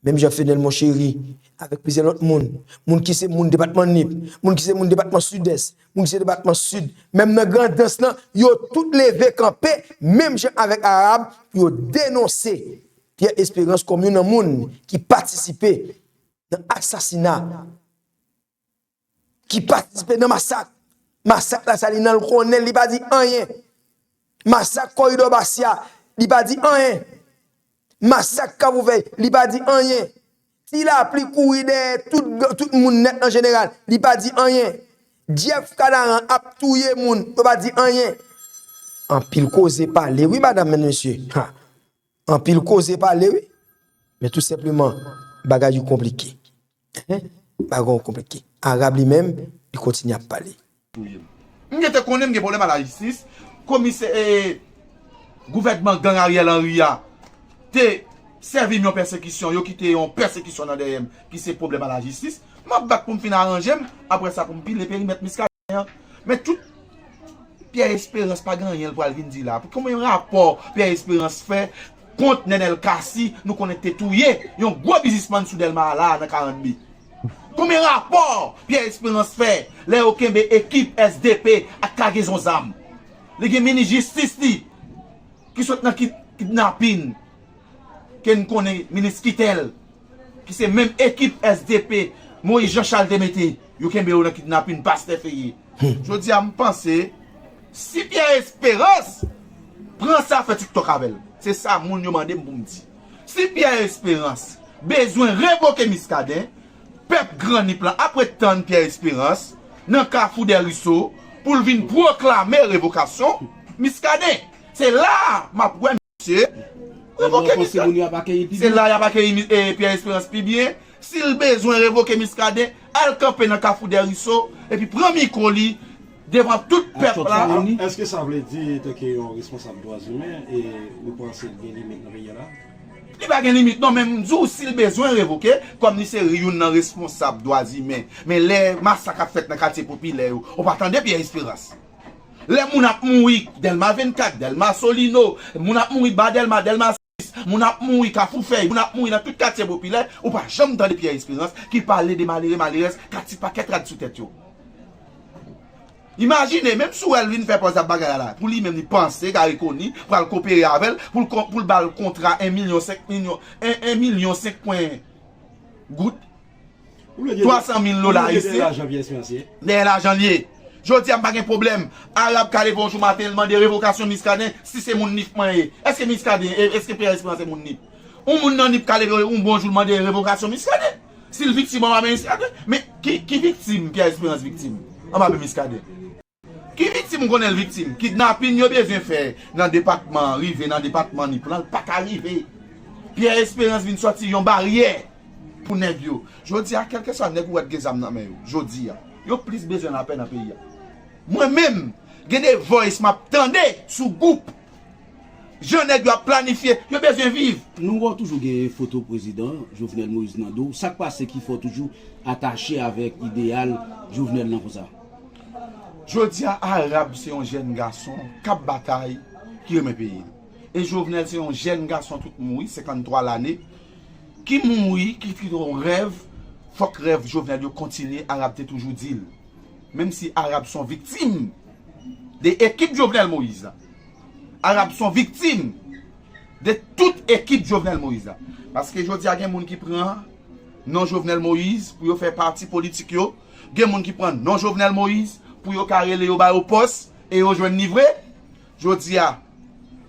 Menm jan Fednel Monchéry, avèk plizyè lòt moun, moun ki se moun depatman Nip, moun ki se moun depatman Sidès, moun ki se depatman Sid, menm nan Grandans lan, yo tout leve kanpe, menm jan avèk Arab, pou yo denonse Pierre Espérance kòm youn nan moun ki patisipe nan asasina, ki patisipe nan masak. Masak Lasalin nan, l konnen, li pa di anyen. Masak Koridò Basya, li pa di anyen. Masak Kafoufèy, li pa di anyen. Ti Lapli kouri dèyè tout, tout moun nèt an jeneral, li pa di anyen. Jeff Kadaran ap touye moun, yo pa di anyen. Anpil koze pale, wi, madanm, mesye. Ha. Anpil koze pale, wi. Men tou senpleman, bagay yo konplike. Hen? Bagay yo konplike. Arab li menm, li kontinye ap pale. M gentan konnen m gen pwoblèm a lajistis. Komisè, e, gouvènman gang Ariel Henry a te sèvi m yon pèsekisyon, yo kite yon pèsekisyon nan dèyè m, ki se pwoblèm a lajistis. M ap bat pou m fin aranje m, apre sa pou m pile perimèt Miskaden an. Men tout Pierre Esperance pa gen anyen l pral vin di la. Pou konbyen rapò Pierre Esperance fè kont Nenel Cassy, nou konnen te touye yon gwo biznismann sou Dèlma a la a nan karant B? Konbyen rapò Pierre Esperance fè lè yo kenbe ekip S D P ak kagezon zam? Li gen minis jistis li ki sot nan kid, kidnapin, ke n konnen minis Kitèl, ki se menm ekip S D P Moïse Jean Charles te mete, yo kenbe yo nan kidnapin pastè Feye. Jodi a m panse si Pierre Esperance pran sa fè TikTok avè l. Se sa moun yo mande m pou m di. Si Pierre Esperance bezwen revoke Miskaden, pèp Gran Nip lan ap ret tann Pierre Esperance nan Kafou dè Riso pou l vin pwoklame revokasyon Miskaden. Se la a m ap wè misye revoke Miskaden. Se la y ap akeyi Pierre Esperance pi byen. Si l bezwen revoke Miskaden, al kanpe nan Kafou dè Riso epi pran mikwo li devan tout pèp la. Èske sa vle di, tanke yon responsab dwa imen, e ou panse l gen limit nan peyi a la? Li pa gen limit non, men m di w si l bezwen revoke, kòm li se youn nan responsab dwa imen. Men lè masak ap fèt nan katye popilè yo, ou pa tande Pierre Esperance. Lè moun ap mouri Dèlma vennkat, Dèlma Solino, moun ap mouri ba Dèlma, Dèlma sis, moun ap mouri Kafou Fèy, moun ap mouri nan tout katye popilè, ou pa janm tande Pierre Esperance ki pale de malere, malerèz k ap ti pakèt rad sou tèt yo. Imajine, menm si w wè l vin fè pòz ap bagay la la, pou li menm li panse Garry Conille pral kopere avè l pou l, pou l ba l kontra en milyon senk milyon, en, en milyon senk pwen goud, twa san mil dola ayisyen. Dèyè lajan l ye. Jodi a m pa gen pwoblèm. Arab ka leve yon jou maten, l mande revokasyon Miskaden, si se moun Nip mwen ye. Èske Miskaden, èske Pierre Esperance se moun Nip? Yon moun nan Nip ka leve yon bon jou, l mande revokasyon Miskaden. Si l viktim anba men Miskaden. Men ki, ki viktim Pierre Esperance viktim anba men Miskaden? Ki viktim ou konnen l viktim? Kidnapin yo bezwen fè nan depatman, rive nan depatman Nip lan, l pa ka rive. Pierre Esperance vin sòti yon baryè pou nèg yo. Jodi a, kèlkeswa nèg ou wè k gen zam nan men yo, jodi a, yo plis bezwen lapè nan peyi a. Mwen menm, gen de voice m ap tande sou gwoup. Jan nèg yo ap planifye, yo bezwen viv. Nou wè w toujou gen foto prezidan Jovenel Moïse nan do w. Sa k pase ki fè w toujou atache avèk ideyal Jovenel lan konsa? Jodi a, Arab se yon jèn gason k ap batay, ki renmen peyi l. E Jovenel se yon jèn gason tout mouri, senkanntwa lane, ki mouri, ki kite yon rèv, fòk rèv Jovenel yo kontinye, Arab te toujou di l. Menm si Arab se yon viktim de ekip Jovenel Moïse la. Arab se yon viktim de tout ekip Jovenel Moïse la. Paske jodi a gen moun ki pran non Jovenel Moïse pou yo fè pati politik yo. Gen moun ki pran non Jovenel Moïse pou yo ka rele yo ba yo pòs e yo jwenn li vre. Jodi a,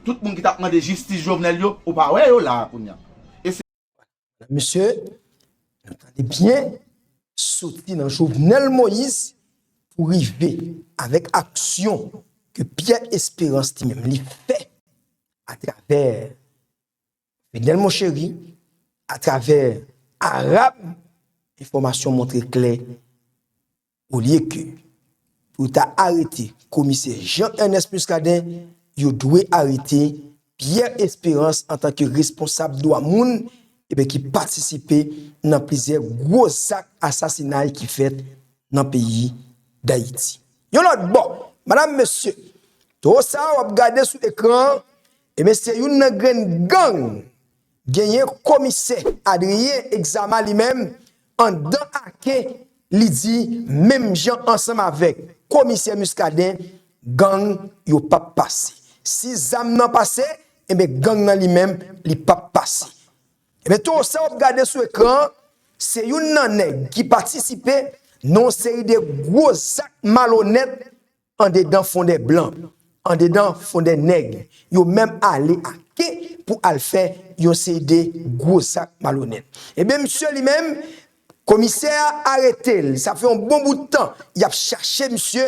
tout moun ki t ap mande jistis Jovenel yo, ou pa wè yo la a kounye a. Mesye, nou tande byen, soti nan Jovenel Moïse pou rive avèk aksyon ke Pierre Esperance li menm li fè atravè Fidel Monchéry, atravè Arab, enfòmasyon montre klè, olye ke pou yo ta arete komisè Jean Ernest Muscadin, yo dwe arete Pierre Esperance antanke responsab dwa moun, ebyen ki patisipe nan plizyè gwo zak asasinay ki fèt nan peyi Dayiti. Yon lòt bò, madanm, mesye, towo sa a w ap gade sou ekran an, ebyen se youn nan grenn gang genyen komisè Adrien Exama li menm anndan Aken, li di menm jan ansanm avèk komisè Muscadin, gang yo p ap pase. Si zam nan pase, enben gang nan li menm li p ap pase. Enben towo sa w ap gade sou ekran an, se youn nan nèg ki patisipe nan yon seri de gwo zak malonèt andedan Fondèblan, andedan Fondènèg. Yo menm ale a ke pou al fè yon seri de gwo zak malonèt. Ebyen, misye li menm, komisè a arete l. Sa fè yon bon bout tan y ap chache misye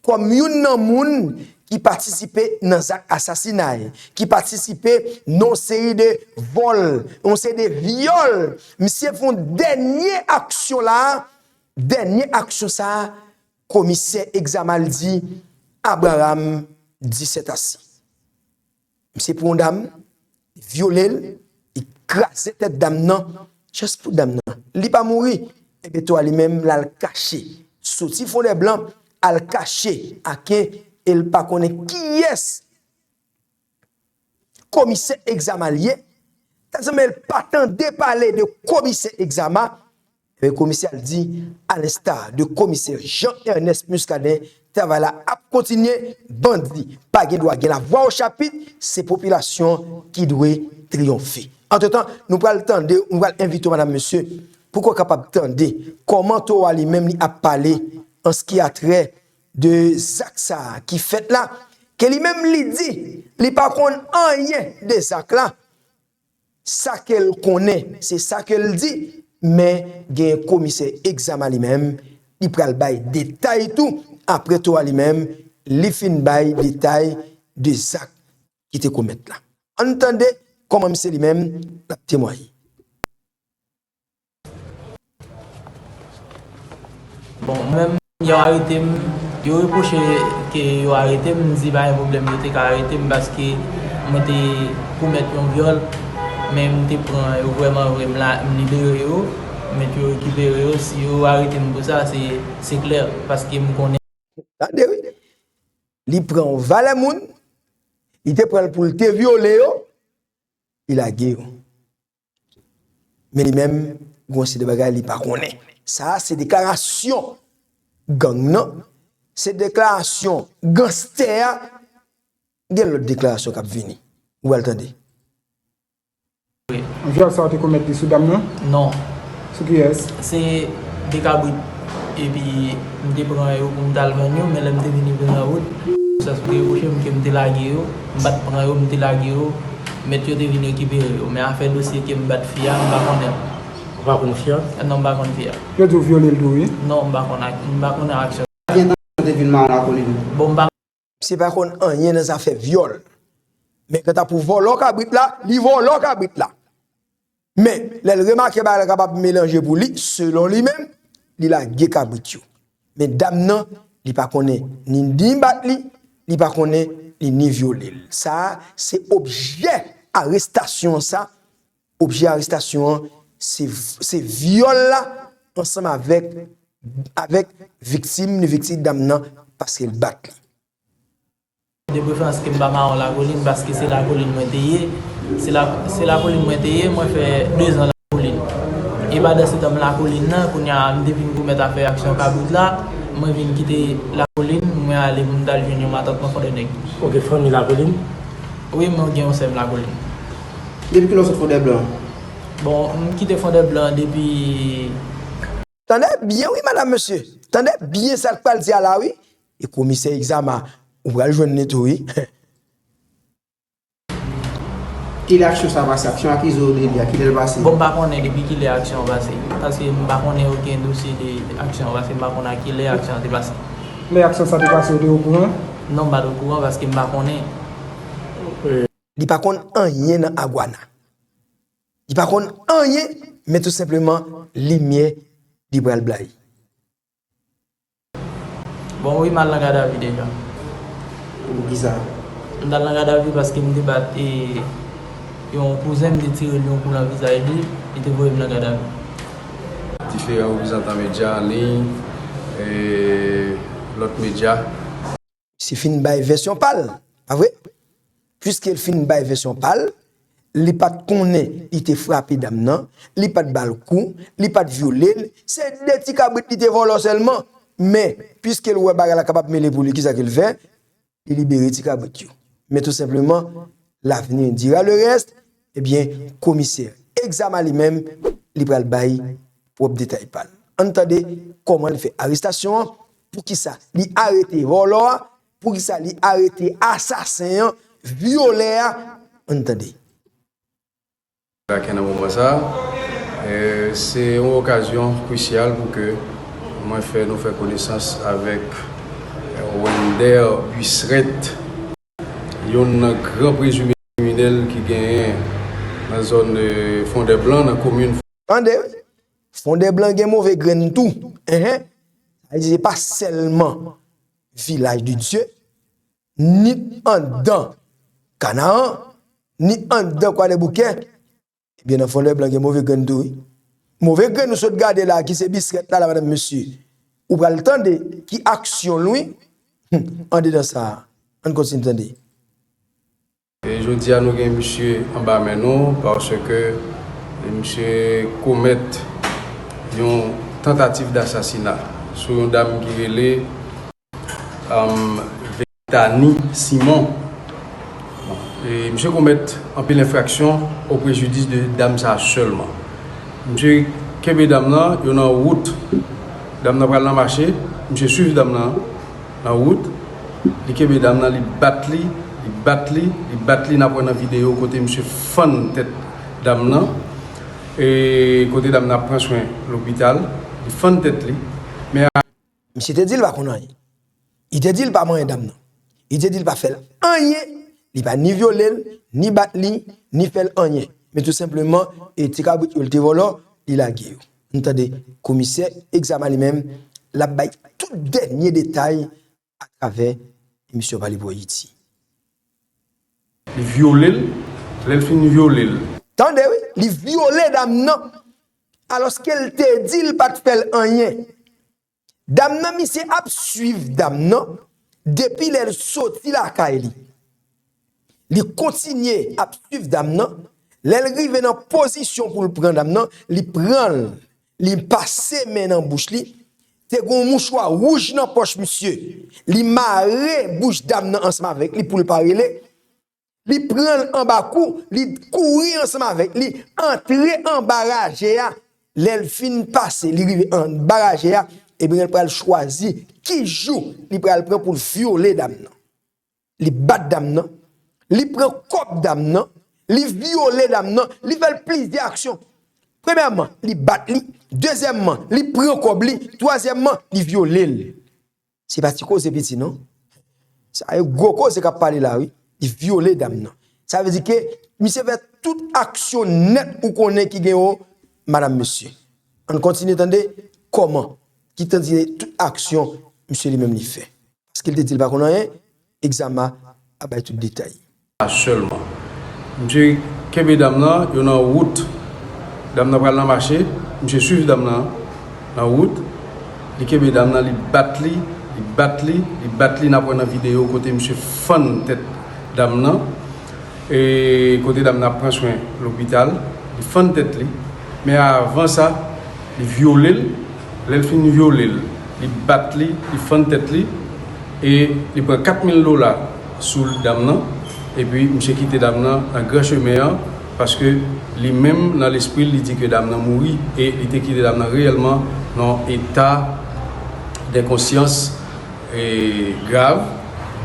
kòm youn nan moun ki patisipe nan zak asasinay, ki patisipe nan yon seri de vòl, yon seri de vyòl. Misye fè yon dènye aksyon la, dènye aksyon sa a, komisè Exama l di Abraham disèt asi. Misye pran yon dam, li vyole l, li kraze tèt dam nan, jis pou dam nan. Li pa mouri, ebyen tou a li menm, l al kache. Soti Fondèblan, al kache, ake, e l pa konnen kiyès komisè Exama l ye. Tèlman l pa tande pale de komisè Exama, ebyen, komisè a di, a lensta de komisè Jean Ernest Muscadin, travay la ap kontinye, bandi pa gen dwa gen lavwa o chapit, se popilasyon ki dwe triyonfe. Antretan, nou pral tande, nou pral envite w, madam, mesye, pou w kapab tande kòman Towa li menm li ap pale an ce qui a trait de zak sa a ki fèt la, ke li menm li di, li pa konn anyen de zak la, sa ke l konnen, se sa ke l di, men gen komisè Exama li menm, li pral bay detay tou, apre Towa li menm, li fin bay detay de zak ki te komèt la. Ann tande kòman misye li menm l ap temwaye. Bon, mwen menm, yo arete m, yo repwoche ke yo arete m, m di pa gen pwoblèm, yo te ka arete m paske mwen te komèt yon vyòl, men m te pran yo vrèman vre, m la, m libere yo, m mèt yo rekipere yo, si yo arete m pou sa, se, se klè, paske m konnen. Tande wi, li pran yon valè moun, li te pran l pou l te vyole yo, li lage yo. Men li menm, gen yon seri de bagay li pa konnen. Sa a se deklarasyon gang nan, se deklarasyon ganstè a, gen lòt deklarasyon k ap vini. Ou pral tande. Vyòl sa ou te komèt li sou dam nan? Non. Sou kiyès? Se de kabrit. Epi m te pran yo pou m t al vann yo, men lè m te vini vin nan wout, sas pou yo kouche m ke m te lage yo, m pa t pran yo, m te lage yo, mèt yo te vin rekipere yo. Men afè dosye ke m bat fi a, m pa konnen. Ou pa konn fi a? Non, m pa konn fi a. Yo di w vyole l tou wi? Non, m pa konn, m pa konnen aksyon. Byen tan te vin mal lakolin. Bon, m pa Misye pa konn anyen nan zafè vyòl. Men kanta pou vòlò kabrit la, li vòlò kabrit la. Men, lè l remake bagay la kapab melanje pou li, selon li menm, li lage kabrit yo. Men dam nan, li pa konnen ni, ni bat li, li pa konnen li ni vyole l. Sa a, se objè arestasyon an sa, objè arestasyon an, se, se vyòl la ansanm avèk, avèk viktim, li viktim dam nan, paske l bat li. De preferans ke m pa mawon lakolin paske se lakolin mwen te ye. Se la, se lakolin mwen te ye, mwen fè dezan lakolin. E pandan se tan m lakolin nan, kounye a m te vin komèt afè aksyon kabrit la, mwen vin kite lakolin, mwen ale pou m t al jwenn yon matant nan Fondènèg. Ou gen fanmi lakolin? Wi, mwen gen yon sè m lakolin. Depi kilè w sot Fondèblan? Bon, m kite Fondèblan depi Tande byen wi, madam, mesye. Tande byen sa l pral di a la wi. E komisè Exama, ou pral jwenn li tou wi. Kilè aksyon sa pase? Aksyon akize w de li a, kilè l pase? Bon, m pa konnen depi kilè aksyon an pase. Paske m pa konnen okenn dosye de aksyon an, paske m pa konnen a kilè aksyon an te pase. Lè aksyon sa te pase, ou te okouran? Non, m pa t okouran paske m pa konnen. Li pa konn anyen nan Aguana. Li pa konn anyen, men tou senpleman, limyè li pral blayi. Bon, wi, m al nan gadavi deja. Poukisa? M t al nan gadavi paske m te bat e, yon kouzen, m te tire l yon kou nan vizaj li, li te voye m nan gadavi. Diferan reprezantan medya an liy, e, lòt medya. Misye fin bay vèsyon pa l, pa vre? Piske l fin bay vèsyon pa l, li pa t konnen li te frape dam nan, li pa t ba l kou, li pa t vyole l, se de ti kabrit li te vòlò sèlman. Men, piske l wè bagay la kapab mele pou li, kisa ke l fè? Li libere ti kabrit yo. Men tou senpleman, l'avenir dira le reste, ebyen, komisè Exama li menm, li pral bay pwòp detay pa l. Ann tande kòman li fè arestasyon an, poukisa li arete vòlò a, poukisa li arete asasen an, vyolè a. Ann tande. Lakay nan moman sa a, e, se yon okazyon krisyal pou ke mwen fè nou fè konesans avèk Wender Buisrent, youn nan gran prezime kriminèl ki genyen nan zòn, e, Fondèblan, nan komin. Tande wi, Fondèblan gen move grenn tou. Enhen. Sa vle di se pa sèlman Vilaj de Dye, ni anndan Kanaran, ni anndan Kwadèboukè, ebyen nan Fondèblan gen move grenn tou wi. Move grenn ou sot gade la ki se Buisrent la, la madanm mesye. Ou pral tande ki aksyon l wi. Andedan sa a. Ann kontinye tande. E jodi a nou gen misye anba men nou paske misye komèt yon tantativ dasasina sou yon dam ki rele, um, Tani Simon. E misye komèt anpil enfraksyon o prejidis de dam sa a sèlman. Misye kenbe dam nan, yo nan wout. Dam nan pral nan mache, misye swiv dam nan nan wout, li kenbe dam nan, li bat li, li bat li, li bat li, n ap wè nan videyo kote misye fann tèt dam nan, e kote dam nan ap pran swen lopital, li fann tèt li, men a. Misye te di l pa konn anyen. Li te di l pa manyen dam nan. Li te di l pa fè l anyen. Li pa ni vyole l, ni bat li, ni fè l anyen. Men tou senpleman, e ti kabrit yo l te vòlò, li lage yo. Nou tande komisè Exama li menm, l ap bay tout dènye detay atravè emisyon Pale pou Ayiti. Li vyole l, lè l fin vyole l. Tande wi, li vyole dam nan. Alòske l te di l pa t fè l anyen. Dam nan, misye ap swiv dam nan depi lè l soti lakay li. Li kontinye ap swiv dam nan. Lè l rive nan pozisyon pou l pran dam nan, li pran l, li pase men nan bouch li. Te gen yon mouchwa wouj nan pòch misye. Li mare bouch dam nan ansanm avèk li pou l pa rele. Li pran l anba kou, li kouri ansanm avèk li, antre anba raje a. Lè l fin pase, li rive anba raje a, ebyen l pral chwazi ki jou li pral pran pou l vyole dam nan. Li bat dam nan, li pran kòb dam nan, li vyole dam nan, li fè l plizyè aksyon. Premyèman, li bat li, dezyèmman, li pran kòb li, twazyèmman, li vyole l. Se pa ti koze piti non. Sa e gwo koze k ap pale la wi. Li vyole dam nan. Sa vle di ke misye fè tout aksyon nèt ou konnen ki gen yon madanm mesye. Ann kontinye tande kòman, ki kantite tout aksyon misye li menm li fè. Paske l te di l pa konn anyen, Exama ap bay tout detay. Sèlman. Misye kenbe dam nan, yo nan wout. Dam nan pral nan mache, misye swiv dam nan nan wout. Li kenbe dam nan, li bat li, li bat li, li bat li, n ap wè nan videyo kote misye fann tèt dam nan. E kote dam nan ap pran swen lopital, li fann tèt li. Men avan sa, li vyole l. Lè l fin vyole l, li bat li, li fann tèt li, e li pran kat mil dola sou dam nan, epi misye kite dam nan nan gran chemen an, paske li menm, nan lespri l, li di ke dam nan mouri, e li te kite dam nan reyèlman nan yon eta denkonsyans e, grav,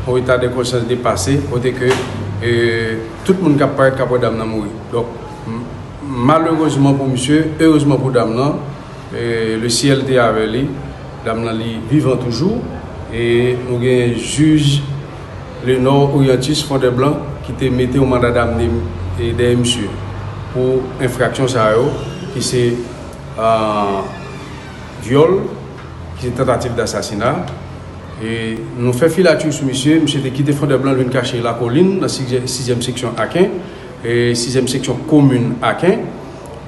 yon eta de konsyans depase, kote ke, e, tout moun k ap parèt k ap wè dam nan mouri. Donk, m-, malerezman pou misye, erezman pou dam nan, e, le syèl te avè li, dam nan li vivan toujou, e nou gen jij Lenor Orientus Fondèblan ki te mete yon manda damne, e, dèyè misye pou enfraksyon sa yo, ki se, a, vyòl, ki se tantativ dasasina. E nou fè filati sou misye, misye te kite Fondèblan, l vin kache Lakolin, nan sizyè-, sizyèm seksyon Aken, e sizyèm seksyon komin Aken.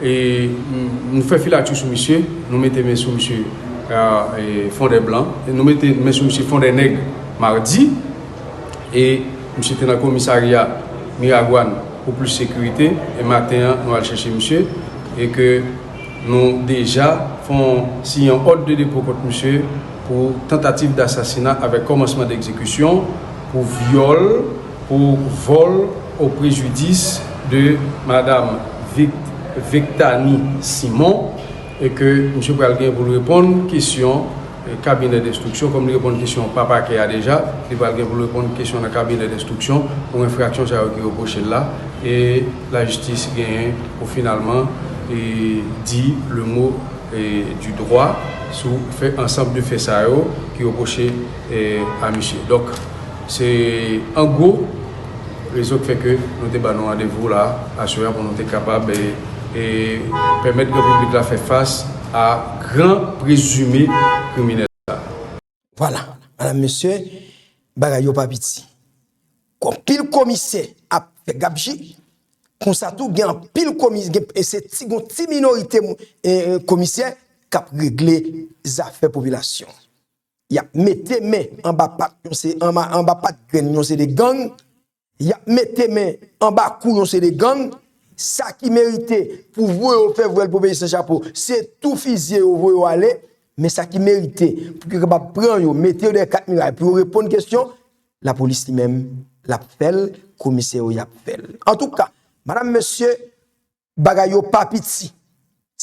E n-, nou fè filati sou misye, nou mete men sou misye, a, e Fondèblan, e nou mete men sou misye Fondènèg madi, e misye te nan komisarya Miragwàn pou plis sekirite, e maten an, nou al chèche misye, e ke nou deja fè yon, siyen yon òd de depo kont misye pou tantativ dasasina avèk kòmansman degzekisyon, pou vyòl, pou vòl o prejidis de madam Vic-, Victanie Simon, E ke misye pral gen pou l reponn kesyon kabinè denstriksyon, kòm li reponn kesyon pa pakè a deja, li pral gen pou l reponn kesyon nan kabinè denstriksyon pou enfraksyon sa yo ki repwoche l la. E lajistis genyen pou finalman di le mo du droit sou fè, ansanm de fè sa yo ki repwoche a misye. Donk, se an gwo rezon ki fè ke nou te ba nou randevou la aswè a pou nou te kapab pèmèt gran piblik la fè fas a gran prezime kriminèl la. Vwala, madanm, mesye, bagay yo pa piti. Anpil komisè ap fè gabji, konsa tou gen anpil komisè, se ti gon ti minorite komisè k ap regle zafè popilasyon. Y ap mete men anba pat yon se anba anba pat grenn yon seri de gang, y ap mete men anba kou yon seri de gang, sa ki merite pou voye yo fè vwèl pou peyi san chapo, se tou fizye yo voye yo ale, men sa ki merite pou yo kapab pran yo, mete yo dèyè kat miray pou yo reponn kesyon, lapolis li menm l ap fè l, komisè yo y ap fè l. Antouka, madanm, mesye, bagay yo pa piti.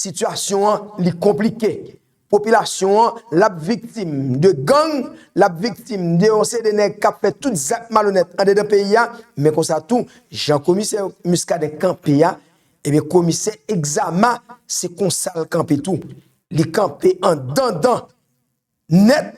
Sitiyasyon an li konplike. Popilasyon an l ap viktim de gang, l ap viktim de yon seri de nèg k ap fè tout zak malonèt andedan peyi a, men konsa tou, jan komisè Muscadin kanpe a, ebyen komisè Exama se konsa l kanpe tou. Li kanpe andandan nèt,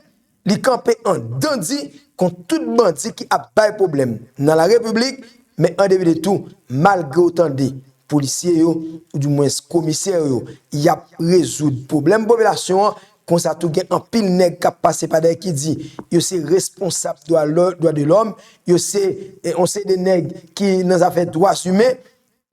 li kanpe an dandi kont tout bandi ki ap bay pwoblèm nan larepiblik, men an depi de tou, malgre w tande polisye yo, oudimwens komisè yo, y ap rezoud pwoblèm popilasyon an, konsa tou gen anpil nèg k ap pase pa dèyè ki di yo se responsab dwa de lòm, yo se yon seri de nèg ki nan zafè dwa imen,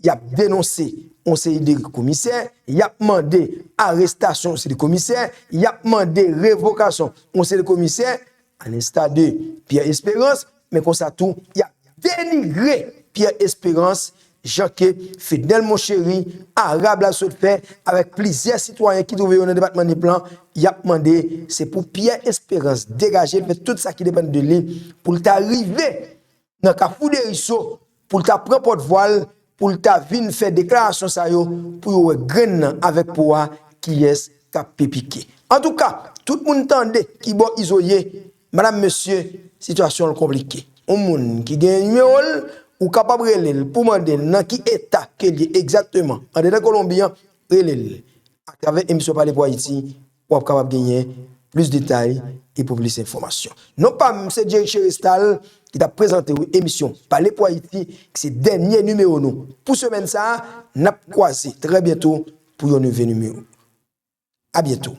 y ap denonse yon seri de komisè, y ap mande arestasyon yon seri de komisè, y ap mande revokasyon yon seri de komisè, alensta de Pierre Espérance, men konsa tou, y ap denigre Pierre Espérance, jan ke Fednel Monchéry, Arab la sot fè, avèk plizyè sitwayen ki twouve yo nan depatman Nip lan, y ap mande se pou Pierre Espérance degaje l, fè tout sa ki depann de li, pou l ta rive nan Kafou Deriso pou l ta pran pòtvwa l, pou l ta vin fè deklarasyon sa yo, pou yo wè grenn nan avèk po a kiyès k ap pi pike. Antouka, tout moun tande ki bò Izo ye, madanm, mesye, sitiyasyon l konplike. Yon moun ki gen nimewo l, ou kapab rele l pou mande l nan ki eta ke l ye egzakteman andedan Kolonbi an, rele l. Atravè emisyon Pale pou Ayiti, w ap kapab genyen plis detay epi plis enfòmasyon. Non pa m se Jerry Cherestal ki t ap prezante w emisyon Pale pou Ayiti, ki se dènye nimewo nou pou semèn sa a. N ap kwaze trè byento pou yon nouvo nimewo. A byento.